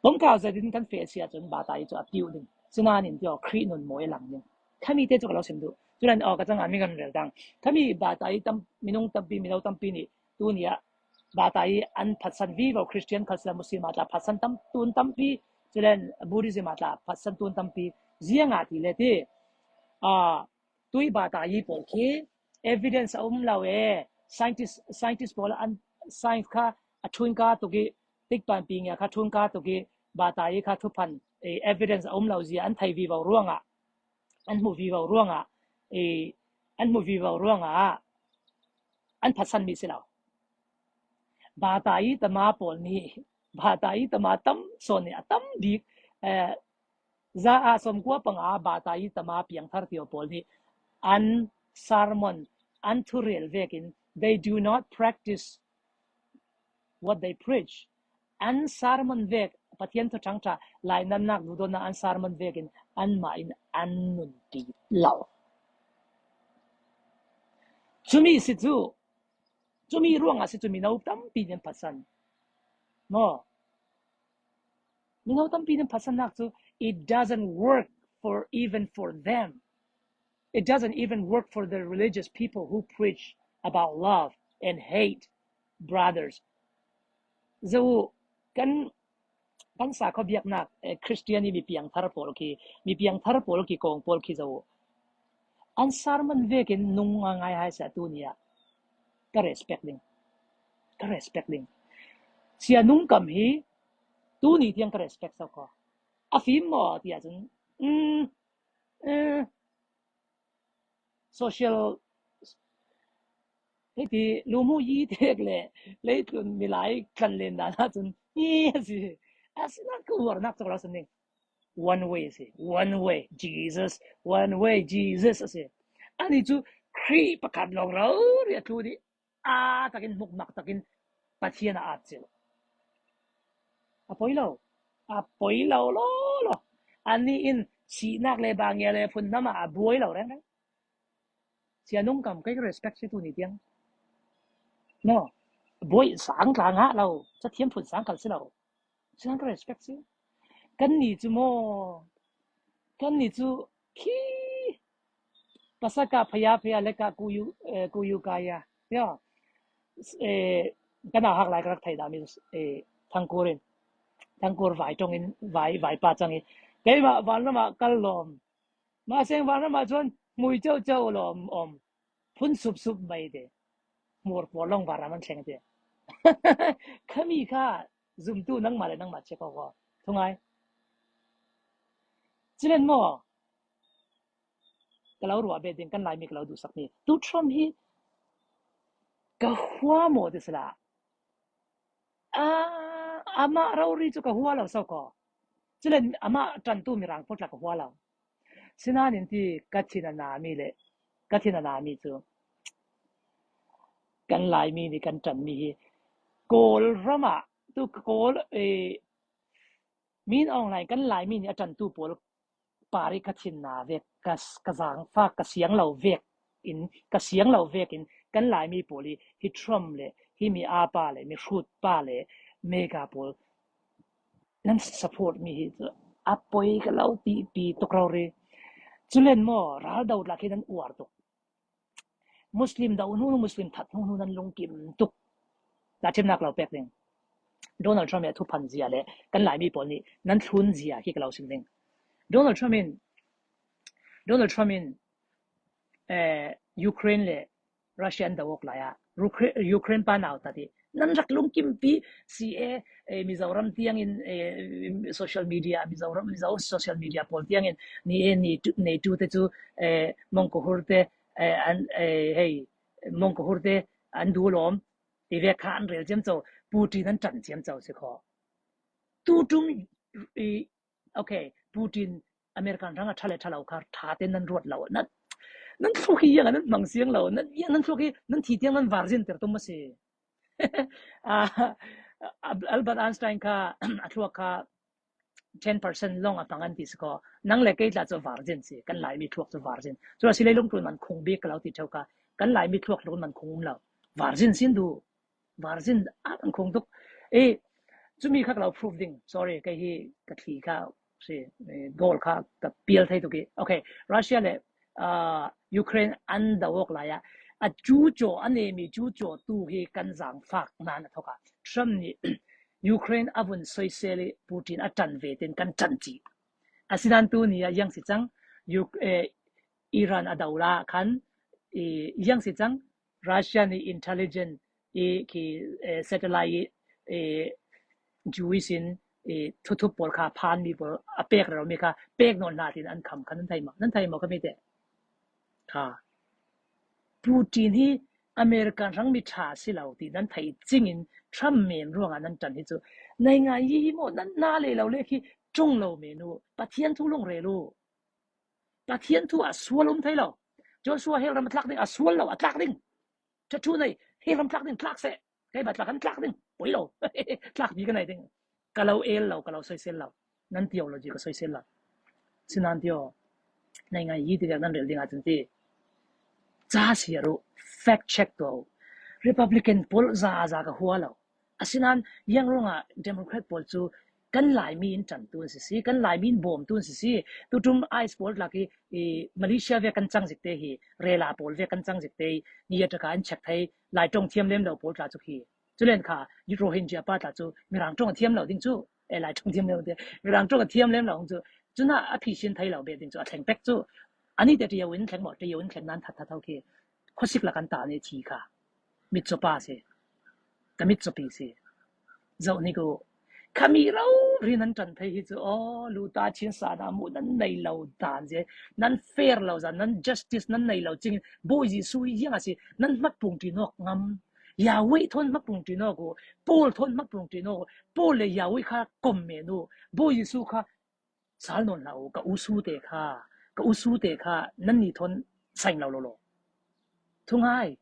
Pom kau zet in kan fe sia chun bata i chu a tiu ding. Sinanin ti aw Khrih nun maw i lang ding. Khami te chu ka lo sim duh. Chulen aw ka chang a mi kan rel dang. Khami bata i tam, minung tampi, mino tampi ni. Tu ni a bata i an phatsan vivo Christian kha sila Muslim a tla phatsan tam, tun tampi. Chulen Buddhism a tla phatsan tun tampi. Ziang a ti le ti. A, tui bata i pawl khi evidence a um lo e. Scientist, scientist pawl an science kha a thun ka tuk i, tik pan pi ngia kha thun ka tuk i, bata i kha thuphan, e, evidence a um lo zia an thei vivo ruang a, an hmu vivo ruang a, e, an hmu vivo ruang a, an phatsan mi si lo. Bata i tama pawl ni, bata i tama tam sawn ni a tam bik, e, za a sawmkua panga bata i tama piangthar ti aw pawl ni an sermon, an thurel vekin, they do not practice what they preach. An sermon vek, Pathian thu thangtha, lainatnak duhdawtna an sermon vekin, anmah in an nun ti lo. Chumi si chu, chumi ruang a si chu mino tampi nin phatsan. Maw. Mino tampi nin phatsannak chu, it doesn't work for even for them. It doesn't even work for the religious people who preach about love and hate brothers. Zo kan, kan sakhaw biaknak, eh, Christian i mi piangthar pawl khi, mi piangthar pawl kikawng pawl khi zo. An sermon vekin nung a ngai hai sa tu ni a. Ka respect ding. Ka respect ding. Sia Nung Kam hi, tu ni tiang ka respect sa khaw. A fim maw ti a chun, mm, eh, social, hiti, lumu yi tek le, leitlun milai tlan len dan a chun, i, a si, a si na ka uar nak chok la sa ni. One way si, one way, Jesus, one way, Jesus a si. Ani chu Khrih pakhat lawng rori a tlu di, a takin hmukmak takin Pathian a at chil. A poi lo, a poi lo lo lo. Ani in Sihnâk le bang ngia le phun na mah a buai lo rengreng. Sia Nung Kam kei ka respect si tuni tiang. No. Buai sang tla ngah lo. Sa thiam phun sang kal si lo. Sia Nung Kam ka respect si. Kanni chu maw. Kanni chu khi. Pasaka phaya phaya le ka kuyu, eh, kuyu kaya. Ya. Eh, kana hak lai ka rak thei da mi, eh, Thangkur in. Thangkur vai tong in, vai, vai pa chang in. Keima van lama kal lawm. Maseng van lama chuan mui chau chau lawm om. Phun sup sup mai te. Mur por long van lam an thleng te. Khami kha zumtu nangma le nangma che ko ko. Thungai. Chilen maw. Ka lo ruah be ding kan lai mi ka lo duhsak mi. Tu Trump hi ka hua maw ti sila. Ah, amah rori chu ka hua lo so ko. Chule amah ṭantu Mirang pawl tla ka hua lo. Sinanin ti ka thin a na mi le, ka thin a na mi chu. Kan lai mi ni kan ṭan mi hi. Kawl rama, tu Kawl, eh, min online kan lai mi ni a ṭantu pawl pari ka thinna vek, ka, ka zangfak, ka siang lo vek in, ka siang lo vek in, kan lai mi pawl hi, hi Trump le, hi mi a pa le, mi hrut pa le, mega pawl, nan support mi hi chu, a poi ka lo ti pi tuk rori. Chulen maw, ral do tlak hi nan uar tuk. Muslim do hnu, Muslim that hnu, hnu nan lungkim tuk. La thim nak lo pek ding. Donald Trump ya thu phan zia le, kan lai mi pawl ni, nan thlun zia hi ka lo sim ding. Donald Trump in, Donald Trump in, eh, Ukraine le Russia an do awk lai a, Ukra-, Ukraine pa nau ta ti. Nan rak lungkim pi, si e, eh, Mizoram tiang in, eh, social media, Mizoram, Mizo social media pawl tiang in, ni e, ni tu, ni tu te chu, eh, Mongkohur te, eh, an, eh, hei, Mongkohur te an du lawm, ti vek kha an rel chiam chau, Putin an ṭan chiam chau si khaw. Tu tum, i, okay, Putin American rang a ṭha le ṭha lo kha, ṭha te nan ruat lo, nan, nan thluk hi iang a nan hmang siang lo, nan iang nan thluk hi, nan thi tiang nan var zin ter tum ma si. Ah, Albert Einstein kha, a thluak kha, ten percent long a pang an ti si ko. Nang le kei tla chu var zin si, kan lai mi thluak chu var zin. Chu a si leilung tun man khung bik ka lo ti theu kha, kan lai mi thluak lung man khung um lo. Var zin sin du. Var zin a man khung tuk. E, chu mi kha ka lo proof ding. Sorry, kei hi ka thli kha, si, eh, goal kha ka pial thei tuk hi. Okay, Russia le, ah, Ukraine an do awk lai a. A chu chaw, a ne mi chu chaw tu hi kan zangfak nan a thawk a. Trump ni, Ukraine a vun soisel i Putin a ṭan ve ten kan ṭan chi. A sinan tu ni a iang si chang, Uk-, eh, Iran a do la khan, i, iang si chang, Russia ni intelligence i ki, eh, satellite i, eh, Jewish in, i, thuthup pawl kha phan mi pawl a pek rau mi kha, pek nawn hla tin an kham khan nan thei maw, nan thei maw ka mi te. Kha. Putin hi American rang mi ṭha si lo ti nan thei chingin Trump men ruangah nan ṭan hi chu. Naingan yi hi maw nan na lei lo le khi ṭung lo men u. Pathian thu lung rel u. Pathian thu a sual um thei lo. Joshua hel ram a tlak ding, a sual lo, a tlak ding. Ṭha thu nei, hel ram tlak ding, tlak seh. Kei ba tlak an tlak ding, poi lo. Tlak bi ka nei ding. Ka lo el lo, ka lo soisel lo. Nan theology ka soisel lo. Sinan ti aw. Naingan yi ti dek nan rel ding a chun ti. Cha si a ru, fact check tu. Republican pawl za za ka hua lo. A sinan, iang ruangah Democrat pawl chu kan lai mi in ṭan tun si si, kan lai mi in bawm tun si si. Tutum ICE pawl tlak hi, i, Malaysia vek kan chang zik te hi, rela pawl vek kan chang zik te hi, ni a taka an check thei, lai ṭawng thiam lem lo pawl tla chu khi. Chulen kha, Rohingya pa tla chu, Mirang ṭawng a thiam lo ding chu, e lai ṭawng thiam lem lo te, Mirang ṭawng a thiam lem lo chu, chuna a phisin thei lo be ding chu, a thleng pek chu. Ani te ṭiau in thleng maw, ṭiau in thleng nan that that ho khi. Khawsik lak an ta ni thi kha. Mit chaw pa si. Ka mit chaw pi si. Zoh ni ko. Khami rori nan ṭan thei hi chu, aw, lu ta chin sa na mu nan nei lo dan zie. Nan fair lo zan, nan justice nan nei lo chingin. Bawi Jesu hi iang a si, nan hmat pung ṭi nawk ngam. Yahweh thawn hmat pung ṭi nawk u. Paul thawn hmat pung ṭi nawk u. Paul le Yahweh kha kawm men u. Bawi Jesu kha sal nawn hlah u, ka u su te kha, ka u su te kha, nanni thawn saing lo lo lo. Thungai.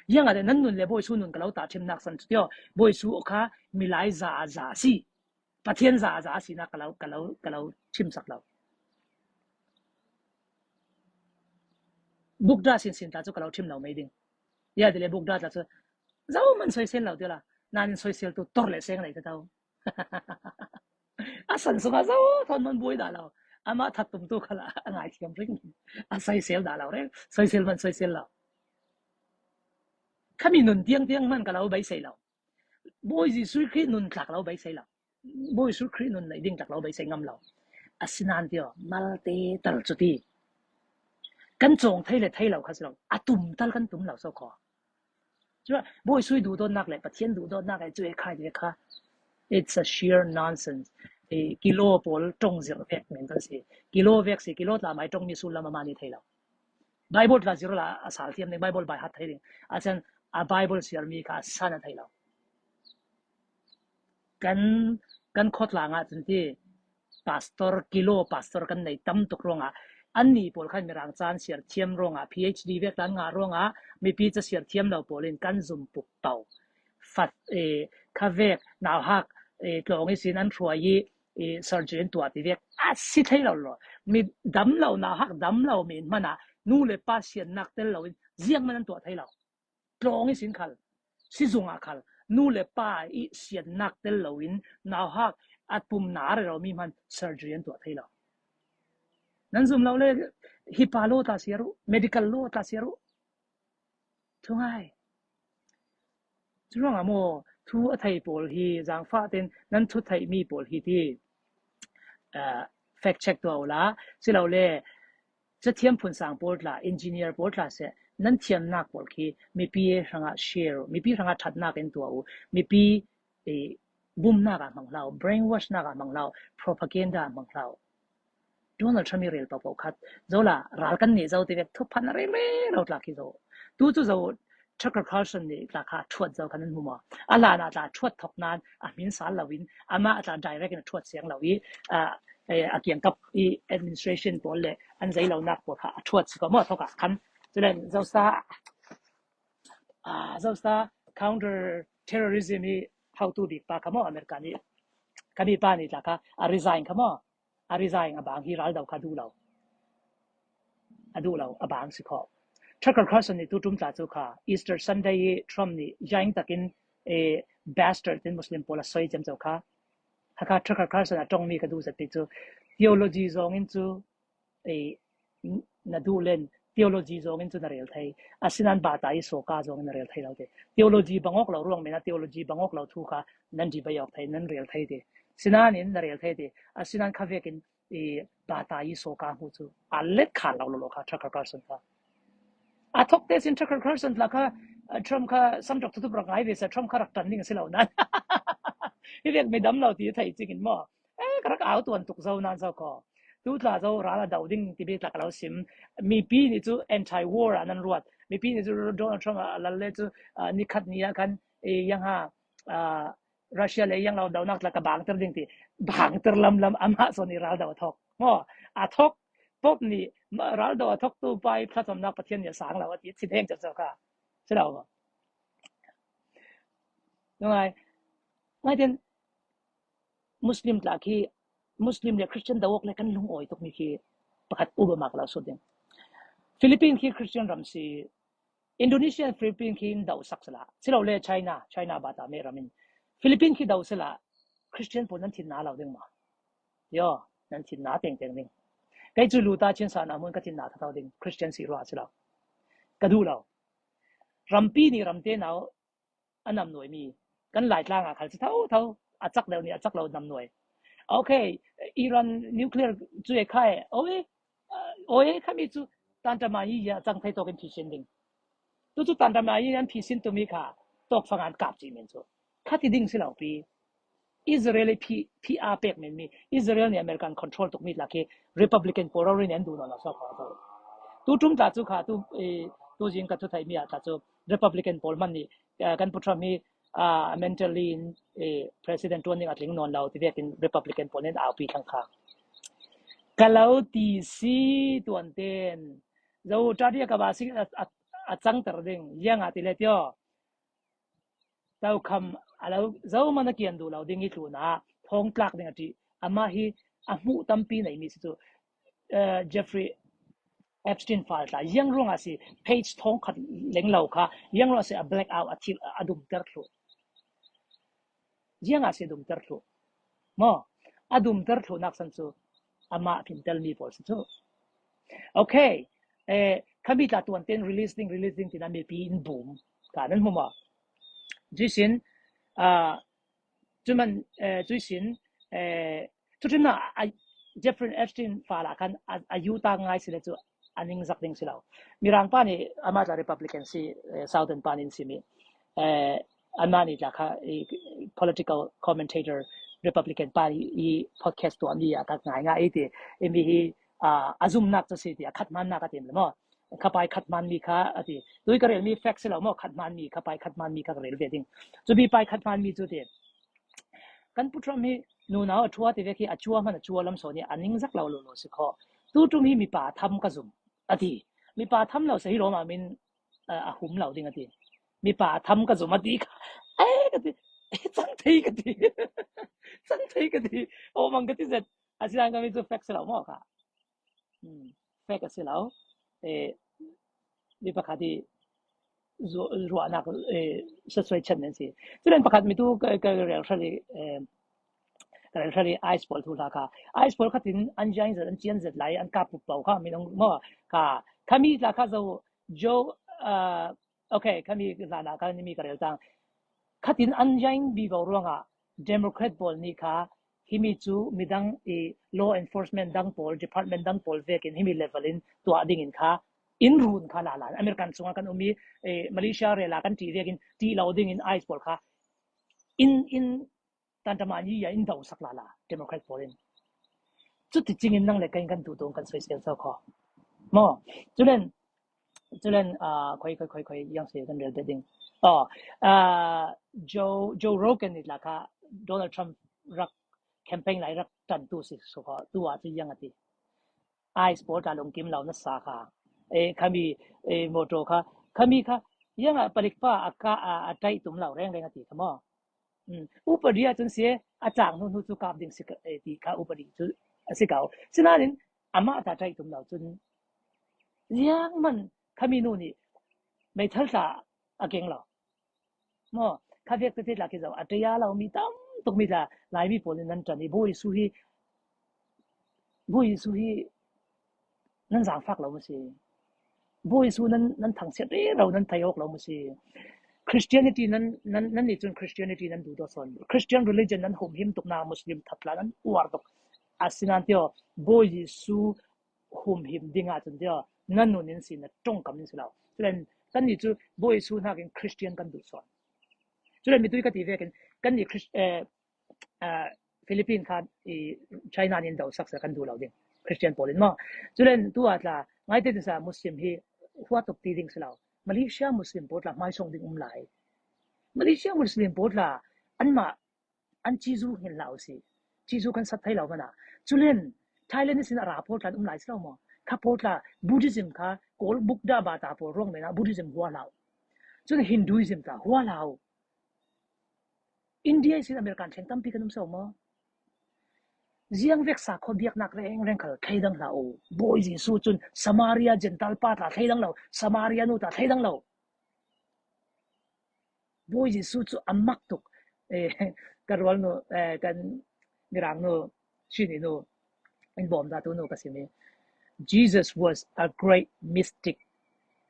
Iang a te nan nun le Bawi Su nun ka lo ta thim nak san chu tio, Bawi Su kha milai za a za si. Pathian za a za si na ka lo, ka lo, ka lo thim sak lo. Buddha sinsin tla chu ka lo thim lo mei ding. Ia ti le Buddha tla chu zo man soisel lo ti la, nanin soisel tu tor le seng nei ta tau. A san sunga zo thawn man buai da lo. Ama that tum tu kha la a ngai thiam ring. A soisel da lo reng, soisel man soisel lo. Khami nun tiang tiang man ka lo beisei lo. Bawi Jesu Khrih nun tlak lo beisei lo. Bawi Jesu Khrih nun nei ding tlak lo beisei ngam lo. A sinan ti aw, malte tal chu ti. Kan chawng thei le thei lo kha si lo. A tum tal kan tum lo so khaw. Chu Bawi Jesu duhdawtnak le Pathian duhdawtnak e chu e khai ti kha. It's a sheer nonsense. E, kilo pawl tawng zir vek men kan si. Kilo vek si, kilo tla mai tawng mi sul lam a mani thei lo. Bible tla zir la a sal thiam ding, Bible by heart thei ding. A chan a Bible siar mi kha a san a thei lo. Kan, kan khawtlang ah chun ti, pastor, kilo pastor kan nei tam tuk ruangah, anni pawl khan Mirang chan siar thiam ruangah, PhD vek tla an ngah ruangah, mipi cha siar thiam lo pawl in kan zum puk to. Fat, eh, kha vek, nauhak, eh, tlawng i sin an hruai i, eh, surgery an tuah ti vek. A si thei lo lo. Mi dam lo, nauhak dam lo mi in hmanah, nu le pa siannak tel lo in, ziang man an tuah thei lo. Tlawng i sin khal, sizung ah khal, nu le pa i siannak tel lo in, nauhak a pumna a rero mi hman surgery an tuah thei lo. Nan zum lo le, hi pa law tla siar uh, medical law tla siar uh. Thu ngai. Chu ruangah maw, thu a thei pawl hi, zangfah ten, nan thu thei mi pawl hi ti, ah, fact check tuah uh la, si lo le, Cha thiam phun sang pawl tla, engineer pawl tla seh, nan thiamnak pawl khi mipi hrangah share uh, mipi hrangah thatnak in tuah uh, mipi, eh, bumnak ah hmang hlau, brainwash nak ah hmang hlau, propaganda ah hmang hlau. Donald Trump i rel pahpah khat, zo la, ral kan nei zo ti vek, thupha na rel rel lo tla khi zo. Tu chu zo, Tucker Carlson nih tla kha thuat zo kha nan hmu maw. A lana tla thuat thok nan a hmin sal lo in, ama a tla direct in a thuat siang lo i, a, eh, a kiangkap i administration pawl le an zei lo nak pawl kha a thuat si ko maw thok a khan. Chulen zosa, a, zosa counter terrorism i hautu bik pa kha maw America ni. Kami pa ni tla kha a resign kha maw. A resign a bang hi ral do kha duh lo. A duh lo, a bang si khaw. Tucker Carlson nih tu tum tla chu kha, Easter Sunday hi Trump nih yaing takin, eh, bastard tin Muslim pawl a soi cem zo kha. Kha kha Tucker Carlson a tong mi ka duh zat pi chu. Theology zong in chu, eh, na duh len, theology zong in chu na rel thei. A sinan bata i soka zong in na rel thei lo te. Theology bangawk lo ruang mena theology bangawk lo thu kha nan di bayawk thei, nan rel thei te. Sinan in na rel thei te. A sinan kha vekin i bata i soka hmu chu a let kha lo lo lo kha Tucker Carlson kha. A thok te sin Tucker Carlson tla kha, a, Trump kha samtok tutup rak ngai ve sa Trump kha rak tan ding si lo nan. Hi vek mi dam lo ti thei chingin maw. Eh, ka rak au tuan tuk zo nan zo ko. Tu tla zo ral a do ding ti bik tla ka lo sim. Mipi ni chu anti-war a nan ruat. Mipi ni chu Donald Trump a lal le chu, a, ni khat ni a kan, eh, yang ha, a, Russia le yang lo do nak tla ka bangter ding ti. Bangter lam lam ama so ni ral do thok. Maw, a thok, Pope ni, ma, ral do a thok tu pai platform nak Pathian ni sang lo ti, si deng chak chak ka. Si lo. Ngai. Ngai tin, Muslim tla khi, Muslim le Christian do awk le kan lung awi tuk mi khi, pakhat Obama ka lo sut ding. Philippine khi Christian ram si, Indonesia, Philippine khi in do sak sala. Si lo le China, China bata me ram in. Philippine khi do sala, Christian pawl nan thin na lo ding ma. Yo, nan thin na teng teng ding. Kei chu luta chin sa na mun ka thin na tha tho ding, Christian si rua si lo. Ka duh lo. Rampi ni ramte nau, a nam nuai mi. Kan Laitlang a khal si tho tho, a chak deu ni, a chak lo nam nuai. Okay, Iran nuclear chu e khai, oi, oi, khami chu, tan tama hi ya, chang thei tokin phi sin ding. Tu chu tan tama hi an phi sin tu mi kha, tok fangan kap chi min chu. Kha ti ding si lo pi. Israel i phi, phi a pek min mi. Israel ni American control tuk mi tla khi Republican pawl ro rin en du no la so kha. Tu tum tla chu kha tu, eh, tu zing ka tu thai mi a tla chu Republican pawl man ni, eh, kan pu Trump mi, ah, mentally in, eh, President tuan ning a tling non lo ti vekin Republican pawl nin au pi thang kha. Ka lo ti si tuan ten. Zo ta dia ka ba si a, a, a chang ter ding. Yang a ti le tio. Tau kham a lo zo man a kian du lo ding i tluna, thawng tlak ding a ti, ama hi a hmuh tampi nei mi si chu, eh, Jeffrey, Epstein file tla, ziang ruangah si page thawng khat leng lo kha, ziang ruangah si a black out, a thil, a dumter thluh. Ziangah si a dumter thluh. Maw, a dumter thluh naksan chu, amah phin tel mi pawl si chu. Okay, eh, khami tla tuanten release ding, release ding tina mipi in boom. Ka nan hmu maw. Juisin, ah, Chuman, eh, chuisin, eh, chu tina, a, Jeffrey Epstein file ah khan, a, a Utah ngai si le chu a ningzak ding si lo. Mirang pa ni, ama tla Republican si, eh, Southern pa ni si mi. Eh, ama ni tla kha, i, political commentator Republican pa ni i podcast tuah mi a ka ngai ngai i ti, i mi hi, ah, a zumnak chu si ti, a khat mannak a ti le maw. Khapai khat man mi kha a ti. Tui ka rel mi fact si lo maw, khat man mi, khapai khat man mi kha ka rel ve ding. Chu mipai khat man mi chu ti. Kan Pu Trump hi nunau a thua ti vek hi a chua man a chua lam sawn hi a ningzak lo lo lo si khaw. Tu tum hi mipa tham ka zum a ti. Mipa tham lo sa hi lo ma min, eh, a hum lo ding a ti. Mipa tham ka zum a ti kha. Eh, ka ti. Eh, chang thei ka ti. Chang thei ka ti. O mang ka ti zet. A si dan ka mi chu fact si lo maw kha. Hmm. Fact a si lo. Eh, mi pakhat hi zu-, ruahnak, eh, sa suai chan nen si. Chulen pakhat mi tu ka, ka rel hra li, eh, ka rel hra li ICE pawl thu hla kha. ICE pawl khatin an ziang zet, an chian zet lai, an kap pup pau kha, mi nong maw kha. Khami tla kha zo, Joe, ah, okay, khami tla na kha ni mi ka rel tang. Khatin an ziang bi bo ruangah, Democrat pawl ni kha, himi chu midang i law enforcement dang pawl, department dang pawl vekin himi level in tuah dingin kha, in run kha la la. American sunga kan um i, eh, Malaysia rela kan ti vekin ti lo dingin ICE pawl kha, in, in tantaman i ya in dausak la la, Democrat pawl in. Chuti chingin nang le kan kan tu tu kan soi sian so kho. Maw, chulen, chulen, ah, khoi, khoi, khoi, khoi, yang se kan rel ding. Oh, ah, Joe, Joe Rogan ni tla kha Donald Trump rak campaign lai rak tan tu si so kho, tu a chu yang a ti. ICE pawl tla lungkim lo na sa kha. Eh, khami, eh, motor kha, khami kha, yang a palik pa a ka, a, a tai tum lo reng reng a ti kha maw. Hmm. Upadi a chun si, a chang nu nu chu kap ding si ka, eh, ti kha upadi chu, a si kau. Sinanin, ama ta tai tum lo chun. Ziang man, khami nu ni, meithal tla a keng lo. Maw, kha vek te te tla ki zo, a te ya lo mi tam tuk mi tla, lai mi pawl in nan tan i Bawi Jesu hi, Bawi Jesu hi, nan zangfak lo maw si. Bawi Jesu nan, nan thangsiat rero, nan thei awk lo maw si. Christianity nan, nan, nan ni chun Christianity nan du do son. Christian religion nan humhim tuk na Muslim that la nan uar tuk. A sinan tio, Bawi Jesu humhim ding a chun tio, nan nun in si na tong kam in si lo. Chulen, kan ni chu Bawi Jesu hnakin Christian kan du son. Chulen mi tui ka ti vekin, kan ni Chris-, eh, ah, Philippine kha i China nin do saksa kan du lo ding. Christian pawl in maw. Chulen tu a tla, ngai te sa Muslim hi hua tuk ti ding si lo. Malaysia Muslim pawl tla mai song ding um lai. Malaysia Muslim pawl tla, anma, an chizu hin lo si. Chizu kan sat thei lo mana. Chulen, Thailand ni sin a ra pawl tla um lai si lo maw. Kha pawl tla, Buddhism kha, Kawl Buddha ba ta pawl ruang mena, Buddhism hua lo. Chulen Hinduism tla, hua lo. India i sin American thleng tampi kan um so maw. Ziang vek sa kho biaknak reng reng khal thei dang hla o. Bawi Jesu chun Samaria Gentile pa tla thei dang lo. Samaria nu tla thei dang lo. Bawi Jesu chu a mak tuk. Eh, ka rual nu, eh, kan Mirang nu, Sini nu, in bawm da tu nu ka sim hi. Jesus was a great mystic,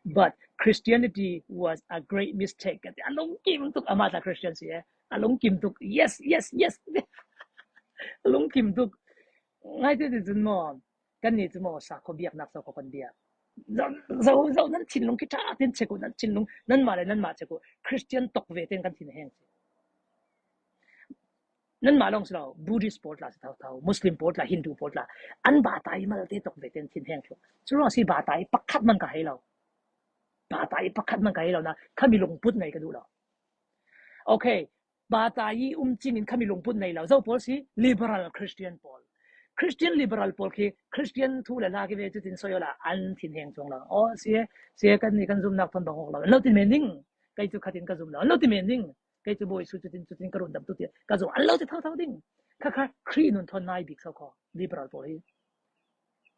but Christianity was a great mistake. Ka ti a lungkim tuk ama tla Christian si e. A lungkim tuk. Yes, yes, yes. A lungkim tuk. Ngai te ti chun maw. Kan ni chu maw sa kho biaknak sa kho kan biak. Zo, zo, zo, nan thinlung ki tha, tin che ko, nan thinlung, nanma le, nanma che ko. Christian tok ve ten kan thin heng. Nanma long si lo, Buddhist pawl tla si thau thau, Muslim pawl tla, Hindu pawl tla. An batai mal te tok ve ten thin heng tho. Chu long si batai pakhat man ka hei lo. Batai pakhat man ka hei lo na, khami lungput nei ka du lo. Okay, batai um chingin khami lungput nei lo. Zo pawl si liberal Christian pawl. Christian liberal pawl khi Christian thu le la ki ve chu tin soi la an thin heng chung lo. O, si e, si e kan ni kan zum nak thon bang hok lo. Lo tin men ding. Kei chu khatin ka zum lo. Lo tin men ding. Kei chu Bawi Jesu chu tin, chu tin ka run dam tu ti. Ka zum an lo ti thau thau ding. Kha kha Khrih nun thon nai bik so kho. Liberal pawl hi.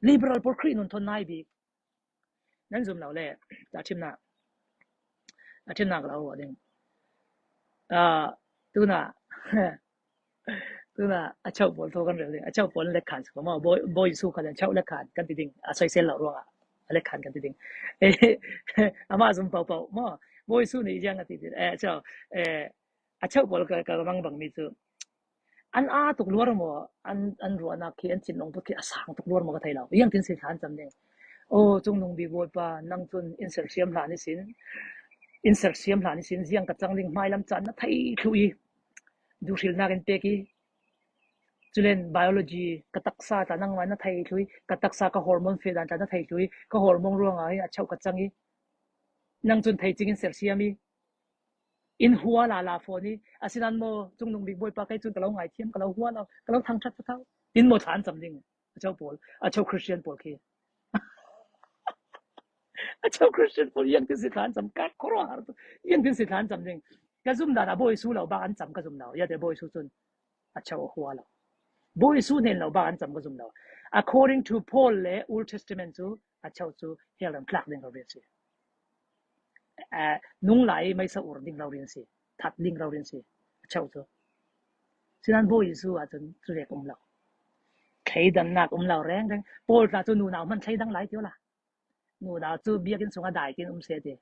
Liberal pawl Khrih nun thon nai bik. Nan zum lo le, a thimna, a thimna ka lo ding. Ah, tuna, tuna a chau pawl thu kan rel ding. A chau pawl le khan sa maw, Bawi, Bawi Jesu khan a chau le khan kan ti ding. A soisel lo ruang a, a le khan kan ti ding. Eh, ama zum pau pau maw, Bawi Jesu ni ziang a ti ding. Eh, chau, eh, a chau pawl ka, ka mang bang mi chu. An a tuk luar maw, an, an ruahna khi, an chin nong put khi a sang tuk luar maw ka thei lo. Iang tin si thlan cham ding. O, Chungnung Bik Bawipa, nang chun in sersiam hla ni sin, in sersiam hla ni sin, ziang ka chang ding, hmai lam chan na thei thlu i, du hril nak in pek i. Chulen biology, ka taksa ta nang mai na thei thlu i, ka taksa ka hormone fe dan ta na thei thlu i, ka hormone ruang a hi a chau ka chang i. Nang chun thei ching in sersiam i. In hua la la phone i, a sinan maw, Chungnung Bik Bawipa kei chun ka lo ngaithiam, ka lo hua lo, ka lo thangthat ka thau. Tin maw thlan cham ding, a chau pawl, a chau Christian pawl khi. A chau Christian pawl, iang tin si thlan cham, ka khoro har tu, iang tin si thlan cham ding. Ka zum dan a Bawi Jesu lo bak an cham ka zum lo, ya te Bawi Jesu chun. A chau a hua lo. Bawi Jesu hnen lo bak an cham ka zum lo. According to Paul le Old Testament chu, a chau chu hel ram tlak ding lo rin si. Eh, nung lai mai sa ur ding lo rin si. That ding lo rin si. A chau chu. Sinan Bawi Jesu a chun chu vek um lo. Thei dan nak um lo reng reng. Paul tla chu nunau man thei dang lai tiu la. Nunau chu biakin sunga dai tin um se ti.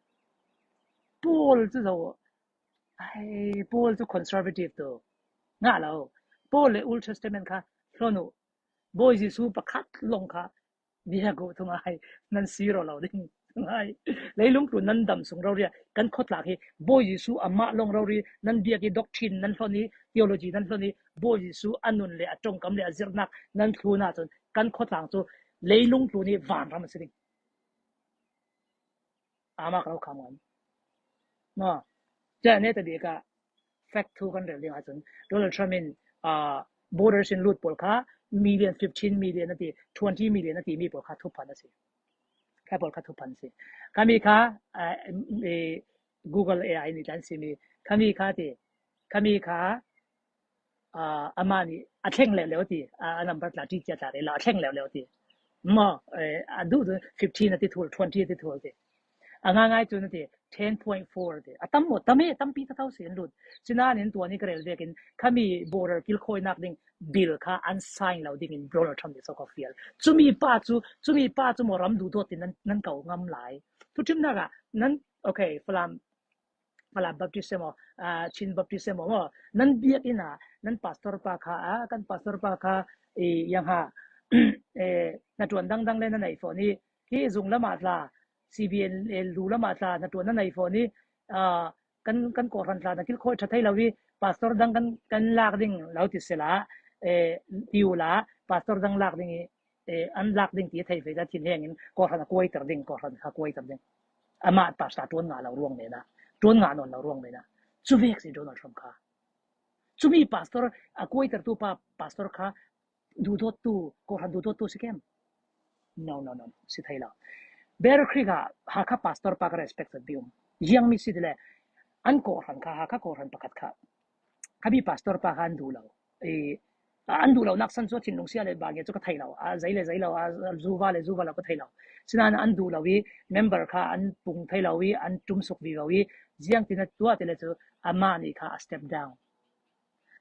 Paul chu zo. Ai, Paul chu conservative tu. Nga lo. Paul le Old Testament kha hlon u. Bawi Jesu pakhat long kha. Bia go thung ai. Nan si ro lo ding. Thung ai. Leilung tu nan dam sung ro ria. Kan khot lak hi. Bawi Jesu ama long ro ri. Nan biak i doctrine nan hlon i. Theology nan hlon i. Bawi Jesu a nun le a tongkam le a zirnak. Nan thluna chun. Kan khot lang chu. Leilung tu ni van ram a si ding. Ama ka lo kham ngan. Ma, cha ne ta bik a fact thu kan rel ding a chun. Donald Trump in, ah, borders in lut pawl kha million, fifteen million a ti, twenty million a ti mi pawl kha thuphan a si. Kha pawl kha thuphan si. Kha mi kha, ah, eh, Google A I ni tan si mi. Kha mi kha ti, kha mi kha, ah, amani a thleng leuleu ti, ah, a number tla ti chia tla re la a thleng leuleu ti. Maw, eh, a duh duh fifteen a ti thul, twenty a ti thul ti. A ngai ngai chu na ti, ten point four ti. A tam maw, tam e, tampi ta thau si an lut. Sinanin tua ni ka rel vekin, kha mi border kilkhawi nak ding bill kha an sign lo dingin Donald Trump ti so ka fial. Chu mi pa chu, chu mi pa chu maw ram duhdawt ti nan, nan kau ngam lai. Thu thim nak a, nan, okay, Falam, Falam Baptist e maw, ah, Chin Baptist e maw, maw, nan biak in a, nan pastor pa kha, ah, kan pastor pa kha, eh, yang ha, eh, na tuan dang dang le na nei fo ni, hi zung lama tla, C B N, eh, lu lama tla, na tuan na nei fo ni, ah, kan, kan kawhran tla, na kilkhawi tha thei lo hi, pastor dang kan, kan lak ding lo ti se la, eh, ti u la, pastor dang lak ding hi, eh, an lak ding ti thei ve ta thin hengin, kawhran a kuaiter ding, kawhran kha kuaiter ding. Ama pastor tuan nga lo ruang mena, tuan nga nawn lo ruang mena. Chu vek si Donald Trump kha. Chu mi pastor, a kuaiter tu pa pastor kha, duhdawt tu, kawhran duhdawt tu si kem. No, no, no, no, si thei lo. Bear Creek a, Hakha pastor pa ka respect sa bium. Yang mi si ti le, an kawhran kha, Hakha kawhran pakhat kha. Kha mi pastor pa kha an duh lo. Eh, an duh lo nak san chu a thinlung sia le ba nge chu ka thei lo. A zei le zei lo, a zuva le zuva lo ka thei lo. Sinan an duh lo i, member kha an pung thei lo i, an tum suk vivo i, ziang ti na tua ti le chu, amani kha a step down.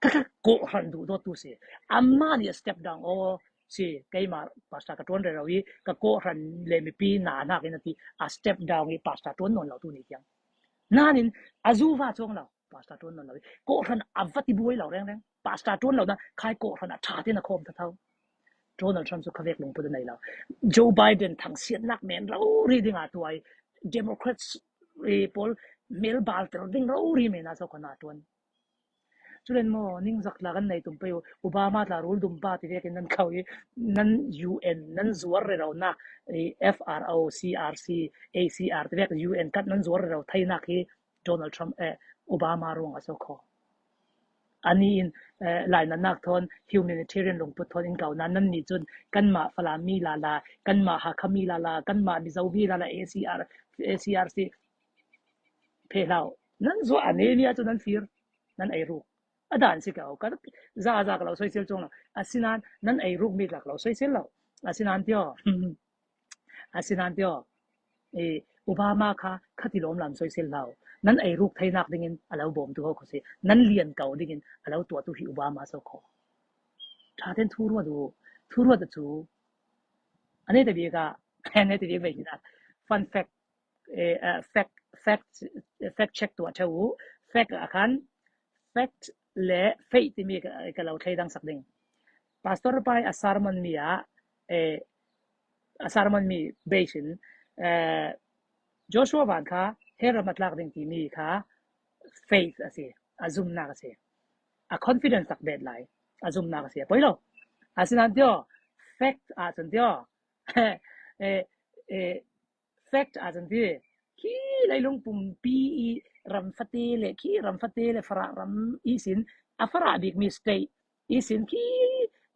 Ka, ka kawhran duhdawt tu si. Amani a step down aw si, keima pastor ka tuan rero i, ka kawhran le mipi na nak in a ti, a step down i pastor tuan nawn lo tu ni kiang. Nanin, a zuva chuang lo. Pastor tuan nawn lo i. Kawhran a va ti buai lo reng reng. Pastor tuan lo na, khai kawhran a tha te na khawm ta thau. Donald Trump chu kha vek lungput a nei lo. Joe Biden thangsiat nak men rori ding a tuai. Democrats, eh, pawl mel bal tel ding rori men a so kha na tuan. Chulen maw, ningzak tla kan nei tum pei u, Obama tla rul dum pa ti vekin nan khau i, nan U N, nan zuar rero nak, eh, F R O, C R C, A C R ti vek U N kat nan zuar rero thei nak hi, Donald Trump, eh, Obama ruang a so kho. Ani in, eh, lainatnak thawn, humanitarian lungput thawn in kau nan, nanni chun, kanmah Falam mi la la, kanmah Hakha mi la la, kanmah Mizo mi la la, A C R, A C R C, phe hlau. Nan zuah a ne mi a chu nan fir, nan ei ruk. A dan si kau, ka za za ka lo soisel chuang lo. A sinan, nan ei ruk mi tlak lo soisel lo. A sinan tio. A sinan tio. eh, Obama kha kha ti lawm lam sawi sel hlau. Nan ei ruk thei nak dingin a lo bawmtu ho kho si. Nan lian ko dingin a lo tuahtu hi Obama so kho. Ṭha ten thu ruat u, thu ruat a chu. A nei ta bik a, a nei ta bik vei hi na. Fun fact, eh, eh, fact, fact, fact check tuah ṭheu u. Fact a khan, fact le faith timi ka, ka lo thei dang sak ding. Pastor pai a sermon mi a, eh, a sermon mi beisin, eh, Joshua Van kha, Herod a tlak ding timi kha, faith a si, a zumna a si. A confidence tak bet lai, a zumna a si. Poi lo. A si nan tio, fact a chun tio. Eh, eh, fact a chun ti. Khi leilung pumpi i ram fate le, khi ram fate le Farah ram i sin, a Farah bik mi state i sin khi,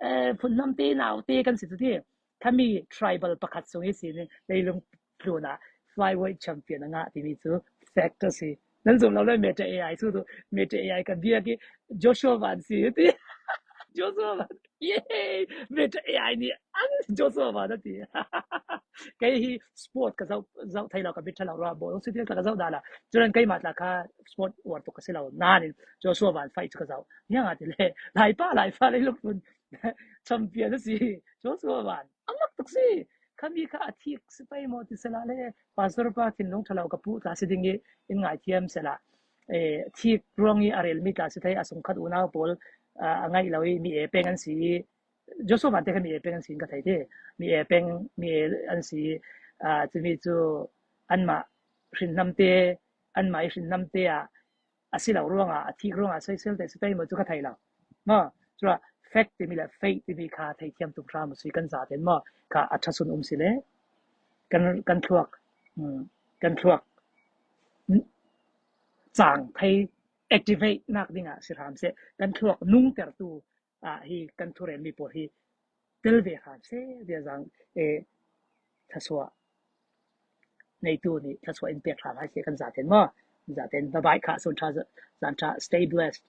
eh, phun namte naute kan si tu ti. Khami tribal pakhat sung i sin, leilung pluna flyweight champion a ngah timi chu fact a si. Nan zum lo le Meta A I chu tu, Meta A I ka biak i Joshua Van si ti. Joshua Van. Yay! Meta A I ni ang Joshua Van a ti. Kei hi sport ka zau, zau thei lo ka bit tha lo ra bo. Siti ka zau da la. Chuan keima tla kha sport war tu ka si lo. Nanin Joshua Van fight ka zau. Yang a ti le. Lai pa, lai pa leilung pun. Champion a si. Joshua Van. Ang mak tuk si. Khami kha a thik si pai maw ti sela le. Pastor pa thinlung tha lo ka pu tla si ding i in ngaithiam sela. Eh, thik ruang i a rel mi tla si thei a sung khat unau pawl, ah, a ngaih lo i mi e peng an si. Joshua Van te kha mi e peng an si ka thei ti. Mi e peng, mi e an si, ah, chumi chu anmah hrin namte, anmah i hrin namte a, a si lo ruanga, a thik ruanga, sawi sel te si pai maw chu ka thei lo. Maw, chua, fact timi le faith timi kha theithiam tum hram si kan zaten maw, kha a thasun um si le, kan, kan thluak, mm, kan thluak, mm, chang thei activate nak dinga si hram se, kan thluak nungtertu, ah, hi kan thurel mi pawl hi tel ve hram se, dia zang, eh, thasua neitu ni thasua in pek hram hai se kan zaten maw. Zaten bye bye kha sun tha zan tha stay blessed.